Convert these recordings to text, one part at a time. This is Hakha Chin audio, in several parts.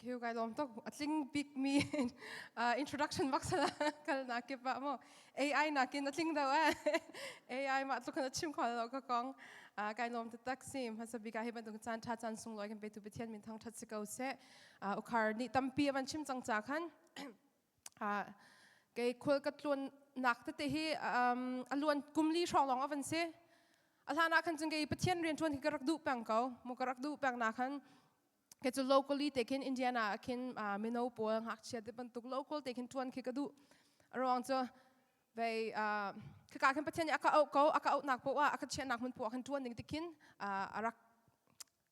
you kai lawm tuk a tling bik mi introduction bak sala kal na kip ah mo AI nakin a tling deuh eh AI mah tluk a chim kho lo ka kong kai lawm taktak si hmasa bik ah hi bantuk caan tha caan sunglawi kan petu Pathian min thangthat si ko seh ukhar nih tampi a van chim cang ca khan kei khual ka tluan nak tete hi a luan kum li hrawng lawng a van si a hlan ah khan cun kei Pathian rian ṭuan hi ka rak duh peng ko mu ka rak duh peng na khan kei cu locally te khin Indiana ah khin mino pawl ngakchia te bantuk local te khin ṭuan khi ka duh a ruang cu vei khaka khin Pathian nih a ka auh ko a ka auhnak poah ah a ka chiahnak hmun poah khan ṭuan ding ti khin a rak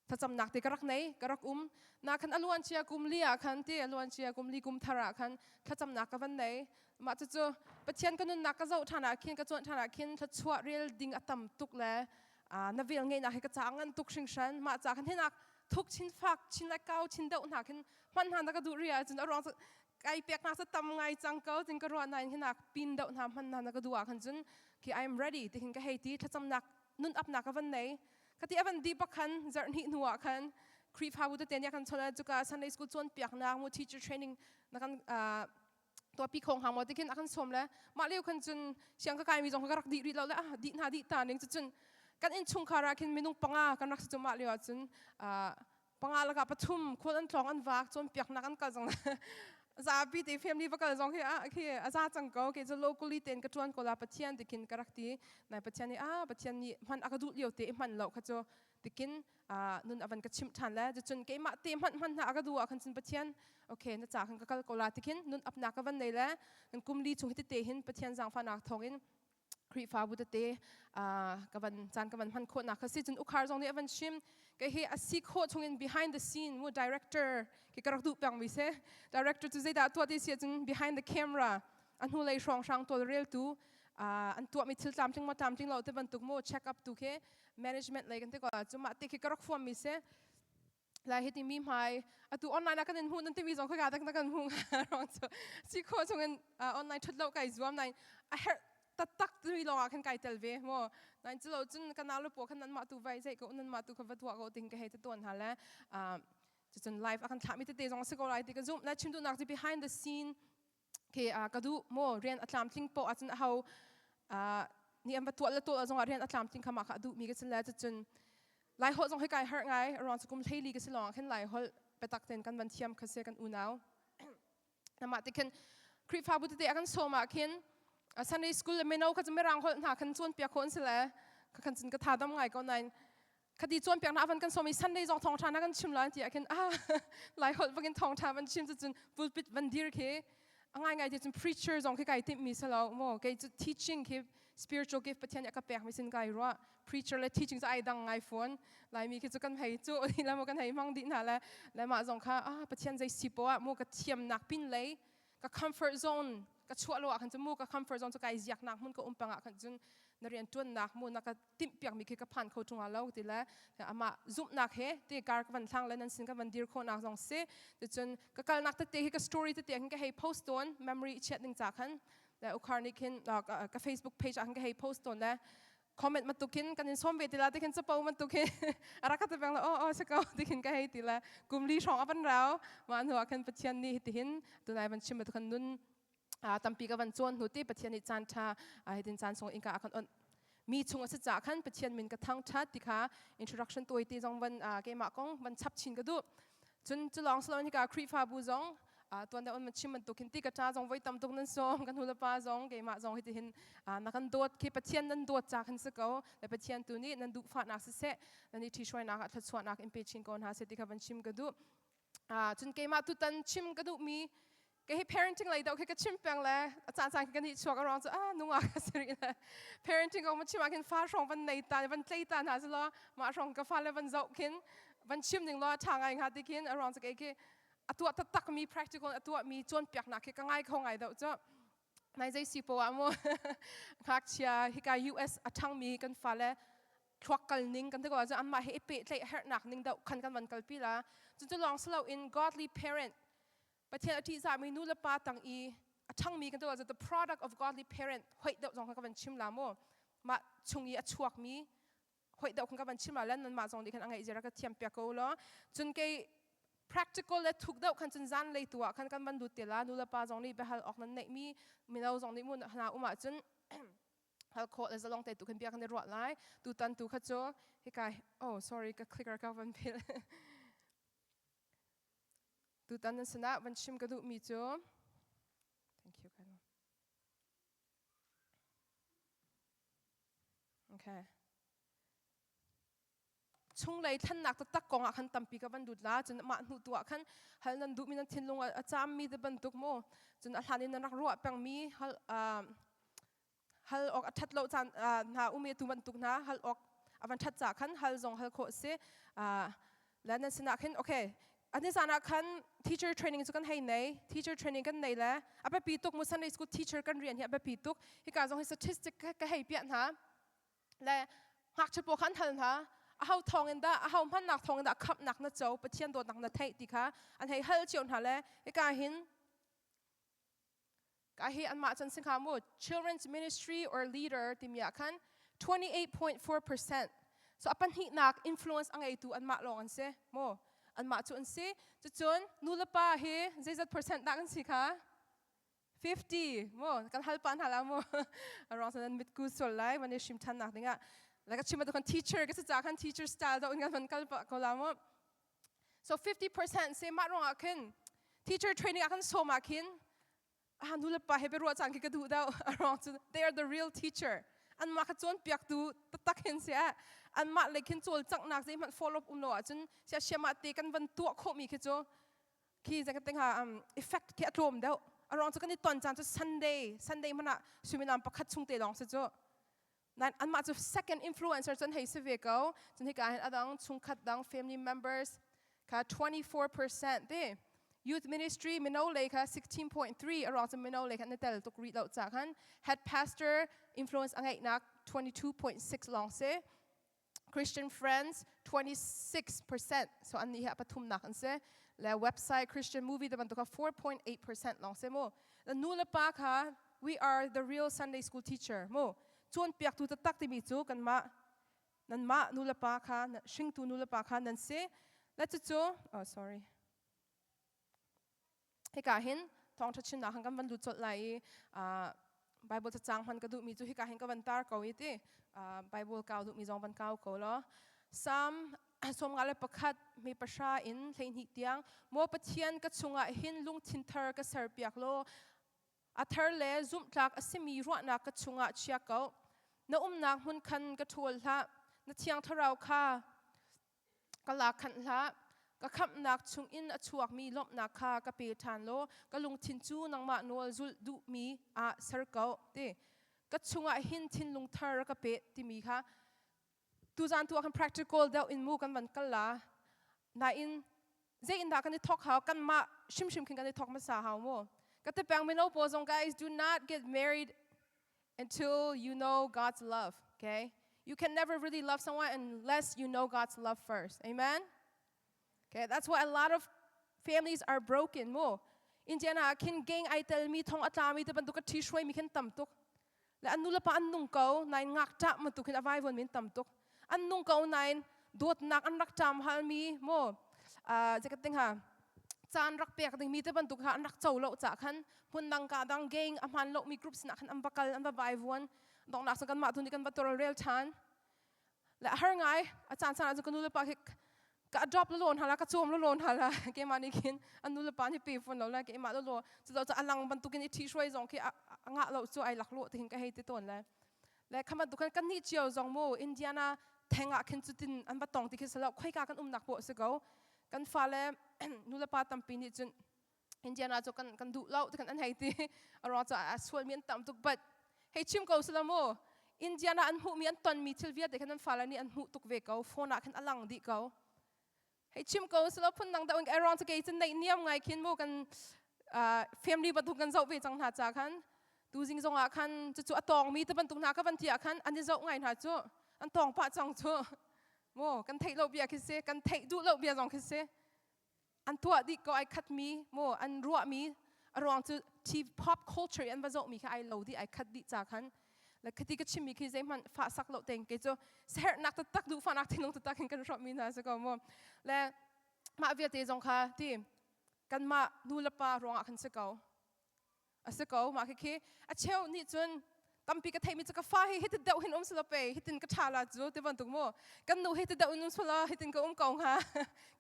thlacamnak te ka rak nei ka rak um na khan a luan chia kum li ah khan ti a luan chia kum li kum thar ah khan thlacamnak ka van nei mah cucu Pathian ka nunnak ka zoh ṭhan ah khin ka cuanh ṭhan ah khin thluachuah rel ding a tam tuk le na vel ngeihnak hi ka ca ngan tuk hringhran mah ca khan hinak thuk chin fak chin le kau chin deuh hna khin hman hna na ka duh ri ahcun a ruang cu kai pek hna sa tam ngai cang ko tin ka ruah nain hinak pin deuh hna hman hna na ka duh ah khan cun khi I am ready ti khin ka hei ti thlacamnak nun apnak ka van nei Khati a van dih bak khan zarh hnih hnu ah khan Khrihfabu tete nih a kan chawnh cuka Sunday school cawnpiaknak mu teacher training na kan tuahpi kho hnga maw ti khin a kan sawm le mah lio khan cun siang ka kaimi zong ka rak dih rih lo le ah dih hna dih ta ning cu cun kan innchungkhar ah khin minung panga kan rak si cu mah lio ah cun panga lakah pathum khual an tlawng an vak cawnpiaknak an kal zong zapi te family va kal zong khi a khi a za cang ko ke cu locally ten ka tuan ko la Pathian tikin ka rak ti nai Pathian nih a Pathian nih hman a ka duh lio te hman lo kha cu tikin nun avan ka chimh than le cucun keimah te hman hman hna a ka duh ah khan cun Pathian okay na ca khan ka kal ko la tikin nun apnak ka van nei le kan kum li chung hi tete hin Pathian zaangfahnak thawngin Khrihfabu tete ka van caan ka van hman khawhnak kha si cun ukhar zong nih a van chim kei hi a si khawh chungin behind the scene mu director ki ka rak duh peng mi si director cu zeidah tuah ti si ahcun behind the camera a hnulei hrawng hrang tawlreltu an tuahmi thil tlamtling maw tlamtling lo te bantuk mu check up tu khi management lei kan ti ko cu mah te khi ka rak fuam mi si Lai hi timi hmai atu online ah kan in hmuh nan timi zong khaka tak na kan hmuh rong cu si kho chungin online thut lo kai zuam nain a herh taktak tui lawng ah khan kai tel ve mo nain cu lo cun kana lu po khan nan mah tu vai zei ko nan mah tu kha va tuah ko ting ka hei te tuan ha le cucun live a kan thlah mi tete zong si ko lai ti ka zum na chim duhnak cu behind the scene ke ka duh mo rian a tlamtling poh ahcun a ho nih an va tuah le tuah zongah rian a tlamtling kha mah kha a duhmi ka si le cucun lai holh zong hi kai harh ngai ruang cu kum hleili ka si lawng ah khin lai holh biatak tein kan van thiam kha si kan unau namah ti khin Khrihfabu tete a kan sawm ah khin Sunday school le mino kha cu mirang holh hna khan cawnpiak khawh an si le kha khan cun ka tha dam ngai ko nain khati cawnpiaknak van kan sawm i Sunday zong thawngṭha na kan chim lai ti ah khin ah lai holh bangin thawngṭha van chim cu cun pulpit van dir khi a ngai ngai ti cun preacher zong khi kai timh mi si lo mo kei cu teaching khi spiritual gift Pathian nih a ka pek mi sin kai ruah preacher le teaching cu ai dang ngai fawn laimi khi cu kan hei cu ni la mo kan hei hmang dih hna le le mah zong kha ah Pathian zei si poah mu ka thiamnak pin lei ka comfort zone ka chuah lo ah khan cun mu ka comfort zone cu kai ziaknak hmun ka um pang ah khan cun na rian tuannak mu na ka timhpiak mi khi ka phan kho ṭung lo ti le amah zumhnak he ti kar ka van thlang le nan sin ka van dir khawhnak zong si ticun ka kalnak tete hi ka story tete khin ka hei post tawn memory chiat ning ca khan le ukhar nih khin ka Facebook page ah khin ka hei post tawn le comment bantukin kan in sawm ve ti la tikhin capo bantukin a rak ka ti peng la aw aw si ko tikhin ka hei ti la kum li hrawng a van rau mah hnu ah khan Pathian nih hitihin tunai van chim bantuk khan nun tampi ka van cawn hnu ti Pathian nih caan ṭha hitin caan sung inka a kan onh mi chung a si caah khan Pathian min ka thangṭhat ti kha introduction tawi te zong van keimah kong van chap chin ka duh cun cu lawng si loin hika Khrihfabu zong tuan deuh in chim bantuk hin ti ka ṭa zong voi tam tuk nan sawm kan nulepa zong keimah zong hiti hin na kan dawt khi Pathian nan dawt ca khan si ko le Pathian tu nih nan duhfahnak siseh nan i ṭhihruainak ah thluachuahnak in pe chin ko hna seh ti kha van chim ka duh cun keimah tutan chim ka duhmi ke hi parenting lei deuh khi ka chim peng le a caan caan kan i chuak around cu ah nungak ka si rih le parenting kong chim ah khin fa hrawng van nei ta van tlei ta hna selaw mah hrawng ka fa le van zoh khin van chim ning law ṭha ngai hnga ti khin around cu kei khi a tuah taktak mi practical a tuah mi cawnpiaknak khi ka ngai kho ngai deuh cu nai zei si poah mu ngakchia hika US a ṭhangmi kan fale thluak kal ning kan ti ko ahcun anmah he i pehtlaih herhnak ning deuh khan kan van kalpi la cun cu lawng si loin godly parent Pathian a ṭihzahmi nu le pa tang i a ṭhangmi kan ti ko ahcun the product of godly parent hoih deuh zong kha ka van chim la mu mah chung i a chuakmi hoih deuh khan ka van chim la le nanmah zong nih khan a ngaih zia ka thiam piak ko law cun kei Practical le thuk deuh khan cun zan lei tu ah khan kan van lut te la. Nu le pa zong nih biahal awk nan neih mi mino zong nih mu hna um ahcun hal khawh le zalong te tu khan bia kan i ruah lai. Tutan tu kha cu hika, oh sorry, ka clicker ka van phil. Tutan nan sinah van chim ka duhmi cu, thank you Kyle. Okay. Chunglei thlennak taktak kong ah khan tampi ka van lut la. Cun mah hnu tu ah khan hal nan duhmi, nan thinlung a caammi te bantuk mu, cun a hlan in nan rak ruah pengmi hal hal awk a ṭhat lo caan hna umi tu bantuk hna hal awk a van ṭhat ca khan hal zong hal khawh si le nan sinah khin. Okay, ani zan ah khan teacher training cu kan hei nei. Teacher training kan nei le a biapi tuk mu. Sunday school teacher kan rian hi a biapi tuk. Hika zong hi statistic ka hei piah hna le ngakchia pawl kha an hal hna, aho thawng in dah, aho hmannak thawng in dah khamhnak na co, Pathian dawtnak na theih ti kha an hei hal cio hna. Le hika hin ka hi anmah chan singha mu, children's ministry or leader timi ah khan 28.4%. So a pahnihnak influence a ngeitu anmah lawng an si mu, anmah cu an si. Cucun nu le pa hi zeizat percent dah kan si kha? 50 mu. Kan hal pa hna la mu, arong san mit ku sol lai man i hrim than nak dingah like a chim kan teacher ka si ca khan teacher style do in kan van kal pa ko la mu. So 50% se mah rong ah khin teacher training ah kan som ah khin ah nu le pa he be ruah cang ki ka duh deuh, arong cu they are the real teacher. Anmah kha cawn piak tu taktak hin sia anmah le khin cawl cangnak zeihmanh follow up um lo ahcun sia siama te kan van tuah khawh mi khi cu khi zang ka ha effect khi a tlawm deuh. Arong cu kan i ton caan cu Sunday, Sunday hmanh ah suimilam pakhat chung te lawng si cu. Nan anmah cu second influencer cun hei si ve ko. Cun hika hin adang chungkhat dang family members kha 24% te, youth ministry mino lei kha 16.3, arong cu mino lei kha na tel tuk rih lo ca khan. Head pastor influence a ngeihnak 22.6 lawng si. Christian friends 26%, so an nih hi a pathumnak an si. Le website, Christian movie te bantuk kha 4.8% lawng si mu. Le nu le pa kha we are the real Sunday school teacher mu. Cawnpiaktu taktak timi cu kanmah, nanmah nu le pa kha, hringtu nu le pa kha nan si. Le cucu, oh sorry, hika hin thawngṭha chimnak han kan van lut colh lai i Bible cacang hman ka duhmi cu hika hin ka van tar ko i ti Bible kau duhmi zong van kau ko law. Psalm 51 mi 10 in 12 tiang. Maw Pathian, ka chungah hin lungthin thar ka serpiak law, a thar le zumhtlak a simi ruahnak ka chungah chia ko. Na umnak hmun khan ka ṭhawl hlah, na thiang thlarau kha ka lak khanh hlah. Ka khamhnak chungin a chuakmi lawmhnak kha ka pe ṭhan law, ka lungthin cu nangmah nawl zulh duhmi ah ser ko ti. Ka chungah hin thinlung thar ka pe timi kha tuzan tu ah khan practical deuh in mu kan van kal la. Nain zei in dah kan i thawk hau? Kanmah hrimhrim khin kan i thawk hmasa hau mu. Ka ti peng, mino pawl zong, guys, do not get married until you know God's love, okay? You can never really love someone unless you know God's love first. Amen? Okay, that's why a lot of families are broken mu. Indiana ah khin gang ai tel mi, thong a tla mi te bantuk a ṭhi hruai mi khin tam tuk. Le an nu le pa an nung ko nain ngakṭah bantuk hin a vaivuan min tam tuk. An nung ko nain dawtnak an rak ṭam hal mi mu zekat ding ha caan rak pek ding mi te bantuk ha an rak co lo ca khan hmun dang ka dang gang a hman lo mi group sinah khan an va kal, an va vaivuan. Donghnak sang kanmah tu nih kan va tawlrel ṭhan le a har ngai. A caan caan ah cun ka nu le pa khi ka adopt lo lawn hala, ka cawm lo lawn hala, keimah nih khin an nu le pa nih pe fawn lo le keimah lo law cu cu a lang bantukin i ṭhi hruai zong khi a ngah lo cu ai lak lo ti hin ka hei ti tawn. Le kha bantuk khan kan nih cio zong mu Indiana theng ah khin cutin an va tong ti khi salo, khoika kan umnak poh si ko, kan fale nu le pa tampi nih cun Indiana cu kan duh lo ti kan an hei ti, a ruang cu a sual mi an tam tuk. But hei chim ko sila mu, Indiana an hmuh mi, an ton mi thil vialte khan an fale nih an hmuh tuk ve ko. Phone ah khan a lang dih ko. Hei chim ko sila, phun dang dah a ruang cu kei cun neih niam ngai khin mu kan family bantuk kan zoh ve cang hna ca khan tu zing zong ah khan cucu a tawng mi te bantuk hna ka van ti ah khan an i zoh ngai hna cu, an tawng pah cang cu mu. Kan theih lo bia khi si, kan theih duh lo bia zong khi si, an tuah dih ko, ai khat mi mu an ruah mi. A ruang cu thi pop culture an va zoh mi kha ai lo dih, ai khat dih ca khan. Le khati ka chim mi khi zeihmanh fa sak lo teng ke cu sehernak taktak, duhfahnak thinlung taktak in kan hrawh mi hna si ko mu. Le Mah vialte zong kha ti kanmah nu le pa ruangah khan si ko. A si ko mah khi a cheu nih cun tampi ka theimi cu ka fa hi hiti deuh hin um selaw pe hitin ka ṭha la cu ti bantuk mu kan nu hi ti deuh in um selaw hitin ka um ko hnga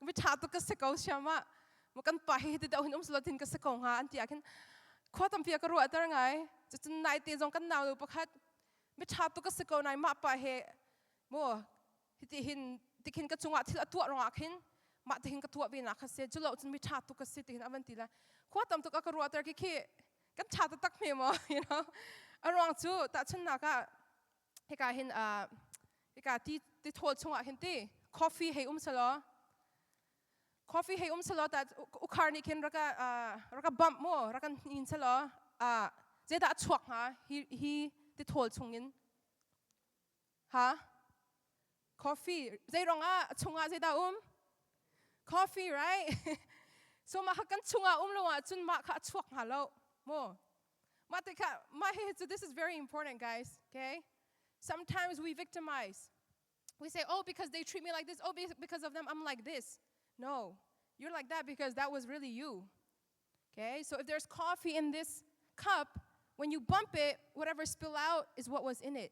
mi ṭha tuk ka si ko siam ah mu kan pa hi hiti deuh hin um selaw tin ka si ko hnga an ti ah khin khua tampi a ka ruahter ngai cucun naite zong kan nau nu pakhat mi ṭha tuk ka si ko nai mah pa he mu hiti hin tikhin ka cungah thil a tuah ruangah khin mah tihin ka tuah ve nak kha si cu lo cun mi ṭha tuk ka si tihin a van ti le khua tam tuk a ka ruahter khi khi kan ṭha taktak hme maw a ruang cu tahchunhnak ah hika hin hika ti ti thawl chungah hin ti coffee hei um selaw coffee hei um selaw ta ukhar nih khin raka raka bump mu raka hnin selaw zeidah a chuak hnga hi hi ti thawl chungin Ha? Coffee. Zei rong ah chungah zeidah um? Coffee, right? so mah kha kan chungah um lo ahcun mah kha a chuak hnga lo. Mo. Mah te kha mah hi so this is very important guys, okay? Sometimes we victimize. We say, "Oh, because they treat me like this. Oh, because of them I'm like this." No. You're like that because that was really you. Okay? So if there's coffee in this cup, when you bump it, whatever spill out is what was in it.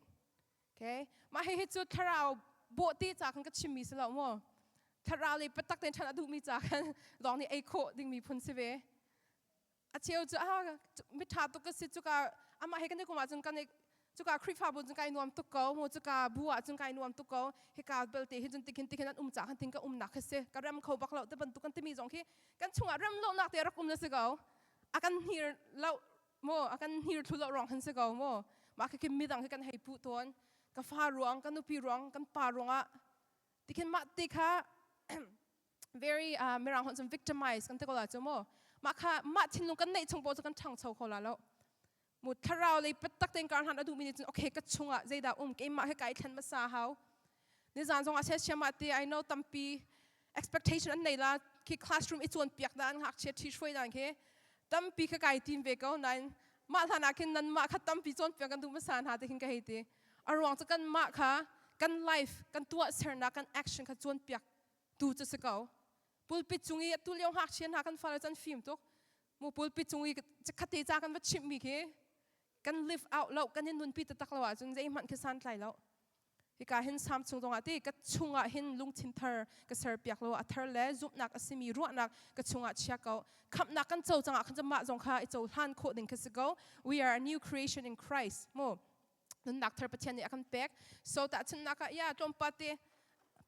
Okay? Mah hihi cu thlarau bawhte ca khan ka chimmi si lo mu. Thlarau le patak tein ṭhan a duhmi ca khan lawng nih ei khawh dingmi phun si ve. A cheu cu ah miṭha tuk ka si cuka amah he kan i kum ahcun kan i cuka Khrihfabu cun kai nuam tuk ko mu cuka bu ah cun kai nuam tuk ko hika belte hi cun tikhin tikhin an um ca khan ting ka umnak khi si ka rem kho bak lo te bantuk kan timi zong khi kan chungah rem lonak te rak um na si ko a kan hir lo mu a kan hir thlu lo rong han si ko mu mah khi midang khi kan hei puh tawn ka fa ruang ka nupi ruang kan pa ruangah tikhin mah te kha very mirang hon cun victimize kan ti ko la cu mu mah kha mah thinlung kan neih chung paoh cu kan ṭhangcho kho la lo mu thlarau lei patak tein kar hlan a duhmi nih cun okay ka chungah zeidah um keimah he kai thlen hmasa hau nizan zong ah siam ah ti I know tampi expectation an nei la khi classroom i cawn piak dan ngakchia ṭhi hruai dan khi tampi kha kai tim ve ko nain mah hlan ah khin nan mah kha tampi cawn piak kan duh hmasa hna ti khin ka hei ti a ruang cu kan mah kha kan life kan tuah sernak kan action kha cawn piak tu cu si ko pulpit cung i atu lio ngakchia hna kan fale can fim tuk mu pulpit cung i khate ca kan va chimh mi khi kan live out lo kan in nunpi taktak lo ahcun zeihmanh khi santlai lo hika hin sam chung zongah ti ka chungah hin lungthin thar ka ser piak lo a thar le zumhnak a simi ruahnak ka chungah chia ko khamhnak kan co cangah khan mah zong kha i cohlan khawh ding kha si ko we are a new creation in Christ mu nunnak thar Pathian nih a kan pek so tahchunhnak ah ya tlawmpal te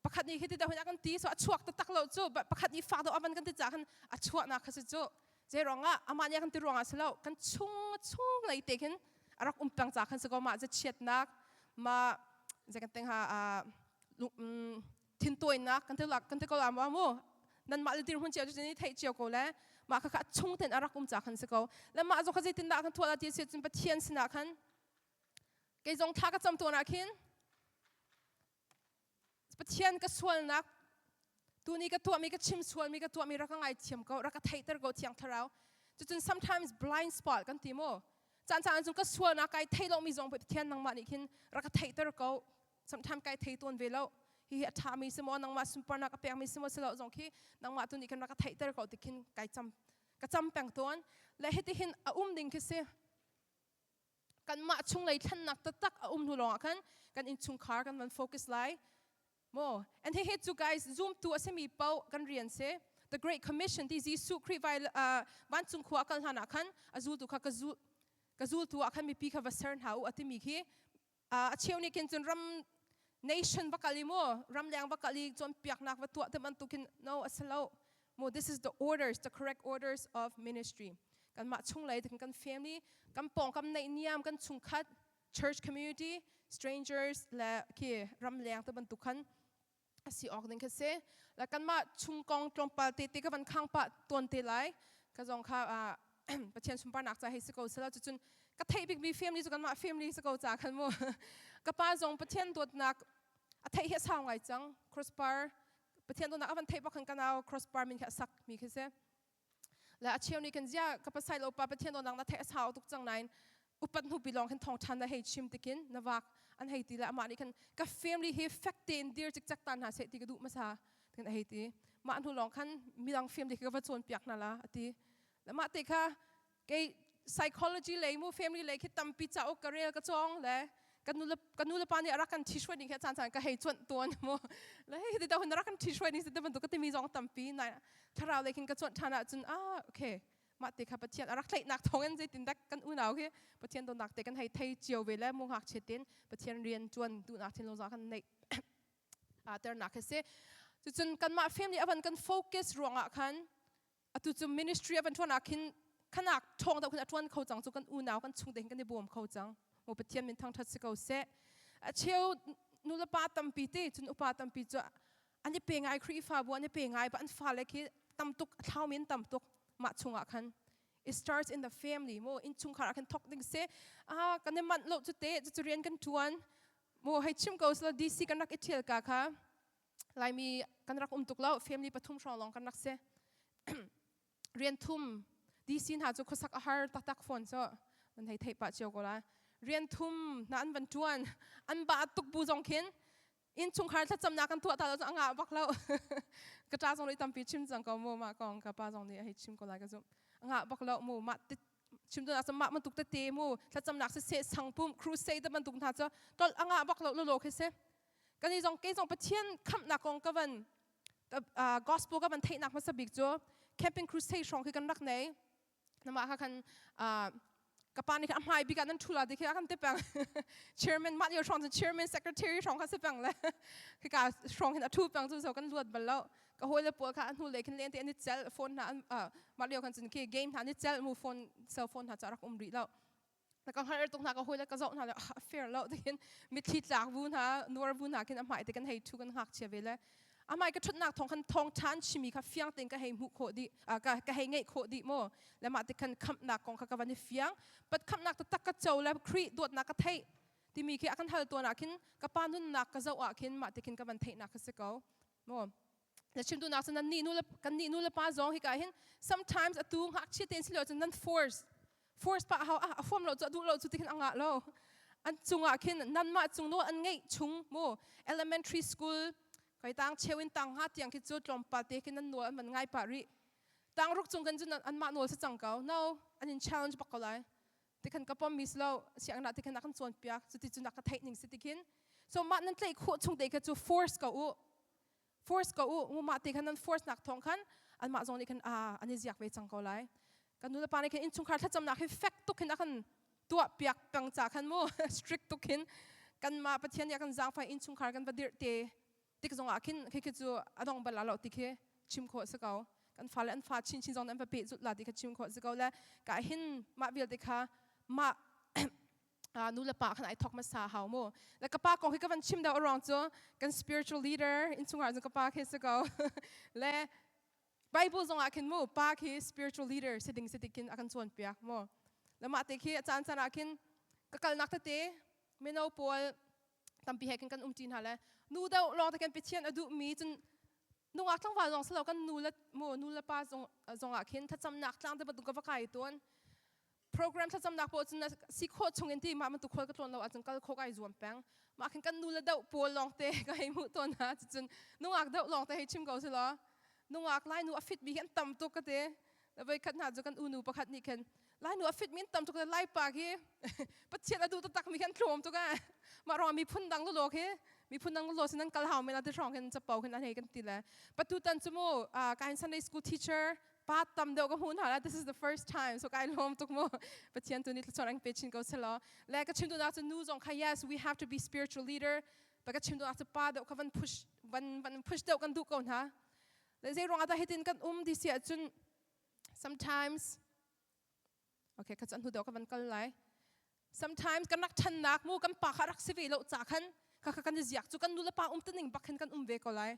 pakhat nih hiti deuh hin a kan ti so a chuak taktak lo cu pakhat nih fak deuh a van kan ti ca khan a chuahnak kha si cu zei ruangah amah nih a kan ti ruangah si lo kan chung chung lei te khin a rak um peng ca khan si ko mah chiatnak ma zei kan teng ha thintawinak kan ti kan ti ko la mu nan mah le dirhmun cio cu ni theih cio ko le mah kha kha chung ten a rak um ca khan si ko le mah zong kha zeitindah kan thuah la ti si cun Pathian sinah khan kei zong thla ka cam tawn ah khin Pathian ka sualnak tuni ka tuahmi ka chim sualmi ka tuahmi rak ka ngaithiam ko rak ka theihter ko thiang thlarau cucun sometimes blind spot kan ti mu caan caan cun ka sualnak kai thei lomi zong Pathian nangmah nih khin rak ka theihter ko sometimes kai thei tawn ve lo hihi a ṭhami si maw nangmah sunparnak a pekmi si maw si lo zong khi nangmah tu nih khin rak ka theihter ko ti khin kai cam ka cam peng tawn le hitihin a um ding khi si kanmah chunglei thlennak taktak a um hnu lawngah khan kan innchungkhar kan van focus lai mo and hihi cu guys zoom tu a simi paoh kan rian si the great commission ti Jesuh Khrih vai vancung khua a kal hlan ah khan a zultu kha ka zul ka zultu ah khan mipi kha va ser hna u a timi khi a cheu nih khin cun ram nation va kal i mu ram leng va kal i cawnpiaknak va tuah te bantuk khin no a si lo mu this is the orders the correct orders of ministry kanmah chunglei kan family kan pawngkam naihniam kan chungkhat church community strangers le khi ram leng te bantuk khan a si awk ding kha si la kanmah chung kong tlawmpal te te ka van khang pah tuan te lai ka zong kha Pathian sunparnak ca hei si ko sela cucun ka theih bikmi family cu kanmah family si ko ca khan mu ka pa zong Pathian dawtnak a theih hi a sau ngai cang crossbar Pathian dawtnak a van theih bak khan kanau crossbar min kha a sak mi khi si le a cheu nih kan zia ka pasai lo pa Pathian dawtnak na theih a sau tuk cang nain upat hnu pi lawng khin thawng ṭhan na hei chim tikin na vak an hei ti le amah nih khan ka family hi fek tein dir cikcek ta hna seh ti ka duh hmasa. Tin a hei ti. Mah hnu lawng khan midang family khi ka va cawnpiak hna la a ti. Le mah te kha kei psychology lei mu family lei khi tampi cauk ka rel ka cawng le kan nu le pa nih a rak kan ṭhihruai ning khi a caan caan ka hei cuanh tawn mu. Le hei ti hun rak kan ṭhihruai ning si te bantuk ka timi zong tampi na thlarau lei khin ka cuanh ṭhan ahcun ah okay, mah te kha Pathian a rak tlaihnak thawngin zeitindah kan unau hi Pathian dawtnak te kan hei thei cio ve le mu ngakchia tein Pathian rian ṭuan duhnak thinlung zong kan neih ternak khi si. Cucun kanmah family avan kan focus ruangah khan atu cu ministry avan ṭuan ah khin khanak ṭhawng deuh khin a ṭuan kho cang cu, kan unau kan chung te hin kan i bawm kho cang mu. Pathian min thangṭhat si ko seh. A cheu nulepa tampi te cun upa tampi cu an i pe ngai, Khrihfabu an i pe ngai ba an fale khi tam tuk a thlau min tam tuk mah chungah khan. It starts in the family mo, innchungkhar ah khan thok ding si. Ah, kan i manh lo cu te cu rian kan ṭuan mo. Hei chim ko slo, DC kan rak i ṭhial ka kha Laimi kan rak um tuk lo, family pathum hrawng lawng kan rak si. Rian thum DC hna cu khuasak a har taktak fawn cu nan hei theih pah cio ko lai. Rian thum na an van ṭuan, an ba tuk bu zong khin innchungkhar thlacamnak kan tuah ta lo cu a ngah bak lo. Ka ṭa zong nih tampi chim cang ko mu mah kong, ka pa zong nih a hei chim ko lai ka zumh. A ngah bak lo mu mah. Chim tu nak mah bantuk tete mu, thlacamnak siseh, sangpum crusade bantuk hna cu tol a ngah bak lo lo khi si. Kan i zong, kei zong Pathian khamhnak kong ka van gospel ka van theihnak hmasa bik cu camping crusade hrawng khi kan rak nei. Nama kha khan ka pa nih khan a hmai bik ah nan ṭhu la ti khi a kan ti peng. Chairman mah lio hrawng cu chairman, secretary hrawng kha si peng le khika hrawng hin a ṭhu peng cu. So kan luat bal lo. Ka hawi le pawl kha a hnu lei khin len te an i cel phone hna an mah lio khan cun khi game hna an i cel mu phone, cell phone hna cu a rak um rih lo. Na ka hngalh tuk hna, ka hawi le ka zoh hna le a fair lo tihin mitthli tlak bu hna, nuar bu hna khin a hmai te kan hei ṭhu. Kan ngakchia ve le a hmai ka ṭhutnak thawng khan thawng ṭhan chimi kha fiang tein ka hei hmuh khawh dih, ka hei ngeih khawh dih mu. Le mah te khan khamhnak kong kha ka van i fiang pat, khamhnak taktak ka co le Khrih dawtnak ka theih timi khi a kan hal tuan ah khin ka pa nunnak ka zoh ah khin mah te khin ka van theihnak kha si ko mu. Na chim duhnak cu nan nih nu le kan nih nu le pa zong hika hin sometimes atu ngakchia tein si lo cun nan force pa hau a form lo cu, a duh lo cu ti khin a ngah lo. An cungah khin nanmah cung nawl an ngeih chung mu, elementary school kai tang cheu in tang ha tiang khi cu tlawmpal te khin nan nawl an van ngai pah rih. Tang ruk cung kan cu anmah nawl si cang ko. No, an in challenge bak ko lai ti khan ka pom mi si lo sianginn ah ti khan a kan cawnpiak cu ti cu na ka theih ning si ti khin. So mah nan tlaih khawh chung te kha cu force ko u, force ko u. Mah te khan nan force nak thawng khan anmah zong nih khan a an i ziak ve cang ko lai. Kan nu le pa nih khan innchungkhar thlacamnak hi fek tuk hin a kan tuah piak peng ca khan mu, strict tuk hin kanmah Pathian nih a kan zaangfai. Innchungkhar kan va dirh te tik zong ah khin khi khi cu a dong bal lo ti khi chim khawh si ko. Kan fale an fa chinchin zong an va peh zut la ti kha chim khawh si ko. Le ka hin mah vialte kha mah nu le pa khan ai thok hmasa hau mu. Le ka pa kong hi ka van chim deuh ruang cu kan spiritual leader innchungkhar cu ka pa khi si ko. Le Bible zong ah khin mu pa khi spiritual leader si ding si ti khin a kan cawnpiak mu. Le mah te khi a caan caan ah khin ka kalnak tete mino pawl tampi he khin kan umṭi hna le nu deuh lawng te khin Pathian a duhmi cun nungak tlangval zong si lo, kan nu le mu nu le pa zong zong ah khin thlacamnak tlang te bantuk ka va kai tawn. Program thlacamnak pawl cun si khawh chung in ti mah bantuk khual ka tlawn lo ahcun kal khawh kai zuam peng. Mah khin kan nu le deuh pawl lawng te ka hei hmuh tawn hna. Cucun nungak deuh lawng te hei chim ko si law nungak Lai nu a fit mi hi an tam tuk ka ti. Voi khat hna cu kan unu pakhat nih khin Lai nu a fit mi an tam tuk, Lai pa khi Pathian a duh taktak mi khi an tlawm tuk eh, mah ruang miphun dang lawlaw khi, miphun dang lawlaw sin an kal hau men ti hrawng khin capo khin an hei kan ti. Le patu tan cu mu kain Sunday school teacher pa tam deuh ka hmuh hna la. This is the first time, so kai lawm tuk mu. Pathian tu nih thluachuah an pe chin ko selaw. Le ka chim duhnak cu nu zong kha, yes, we have to be spiritual leader, pa ka chim duhnak cu pa deuh kha van push, van push deuh kan duh ko hna. Le zei ruang ah dah hitin kan um ti si ahcun sometimes, okay, ka chan hnu deuh ka van kal lai, sometimes kan rak ṭhannak mu kan pa kha rak si ve lo ca khan kha kha kan i ziak cu kan nu le pa um tuning bak khin kan um ve ko lai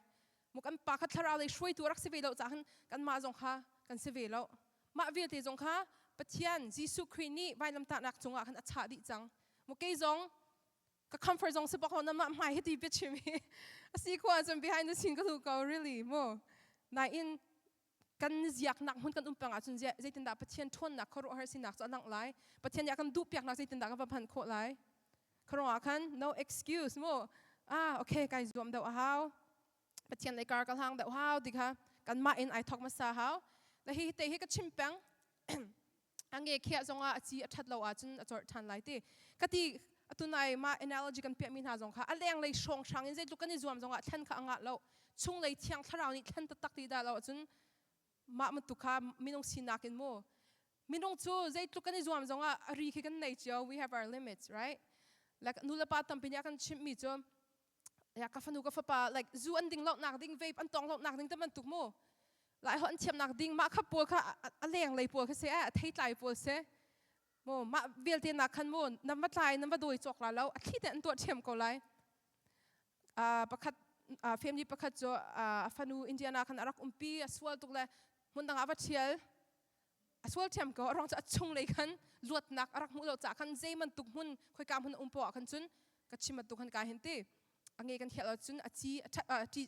mu. Kan pa kha thlarau lei hruaitu rak si ve lo ca khan kan mah zong kha kan si ve lo. Mah vialte zong kha Pathian Jesuh Khrih nih vailamtahnak cungah khan a chah dih cang mu. Kei zong ka comfort zong si bak lo na mah hmai hiti biachim hi a si khua ahcun behind the scene ka duh ko really mu. Nain kan ziaknak hmun kan um peng ahcun zeitindah Pathian ṭhawnnak, khuaruahhar sinak cu a langh lai? Pathian nih a kan duhpiaknak zeitindah kan va hman khawh lai? Khuaruah ah khan no excuse mu. Ah, okay, kai zuam deuh a hau. Pathian lei kar ka hlang deuh hau ti kha kanmah in ai thok hmasa hau. Na hi te hi ka chim peng. A nge khiah zongah a ci a ṭhat lo ahcun a corh ṭhan lai ti. Ka ti atunai mah analogy kan piahmi hna zong kha a lenglei hrawnghrang in zeitluk kan i zuam zongah thlen kha a ngah lo. Chunglei thiang thlarau nih thlen taktak ti dah lo ahcun mah bantuk kha minung sinak in mu minung cu zeitluk kan i zuam zongah a ri khi kan nei cio. We have our limits, right? Like nulepa tampi nih a kan chimhmi cu ya ka fanu ka fapa like zu an ding lo nak ding, vape an tong lo nak ding te bantuk mu, lai ho an thiam nak ding, mah kha pawl kha a leng lei pawl kha se a thei tlai pawl se mu, mah vialte nak khan mu nan va tlai nan va doi cawk la lo, a thli te an tuah thiam ko lai. Pakhat family pakhat cu a fanu Indiana khan a rak umpi, a sual tuk le hmun dang ah va thial, a sual thiam ko. A ruang cu a chung lei khan luatnak a rak hmuh lo caah khan zei bantuk hmun khoika hmun um poah khan cun ka chim bantuk khan ka hin ti a nge kan khiah lo cun a ci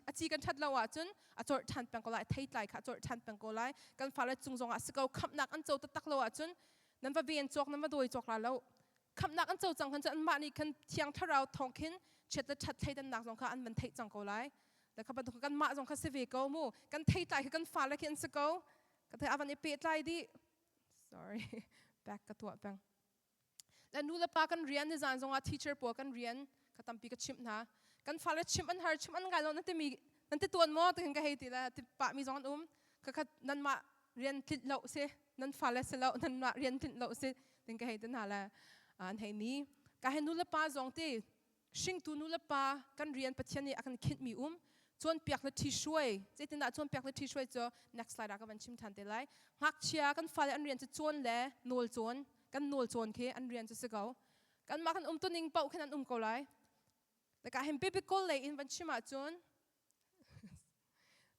a ci kan that lo ahcun a corh ṭhan peng ko lai, thei tlai kha a corh ṭhan peng ko lai. Kan fale cung zong ah si ko, khamhnak an co taktak lo ahcun nan va ven cawk nan va dawi cawk la lo. Khamhnak an co cang khan cun anmah nih khan Thiang Thlarau thawng khin chiat le ṭhat thleidannak zong kha an van theih cang ko lai. Le kha bantuk kanmah zong kha si ve ko mu, kan theitlai kha kan fale khi an si ko. Ka thei avan i pehtlai dih. Sorry, back ka tuah peng. Le nu le pa kan rian, ni zan zongah teacher pawl kan rian ka tampi ka chimh hna. Kan fale chimh an har, chimh an ngai lo nan timi nan ti tuan maw tihin ka hei ti le ti pah mi zong an um. Khakhat nanmah rian tlinh lo si, nan fale si lo, nanmah rian tlinh lo si tin ka hei ti hna le an hei ni. Ka he nu le pa zong ti hringtu nu le pa kan rian Pathian nih a kan khinh mi um cawnpiak le ṭhihruai. Zeitindah cawnpiak le ṭhihruai cu next slide ah ka van chim ṭhan te lai. Ngakchia kan fale an rian cu cawn le nawl cawn, kan nawl cawn khi an rian cu si ko. Kanmah kan um tuning paoh khin an um ko lai. Ka hin biblical lei in van chim ahcun,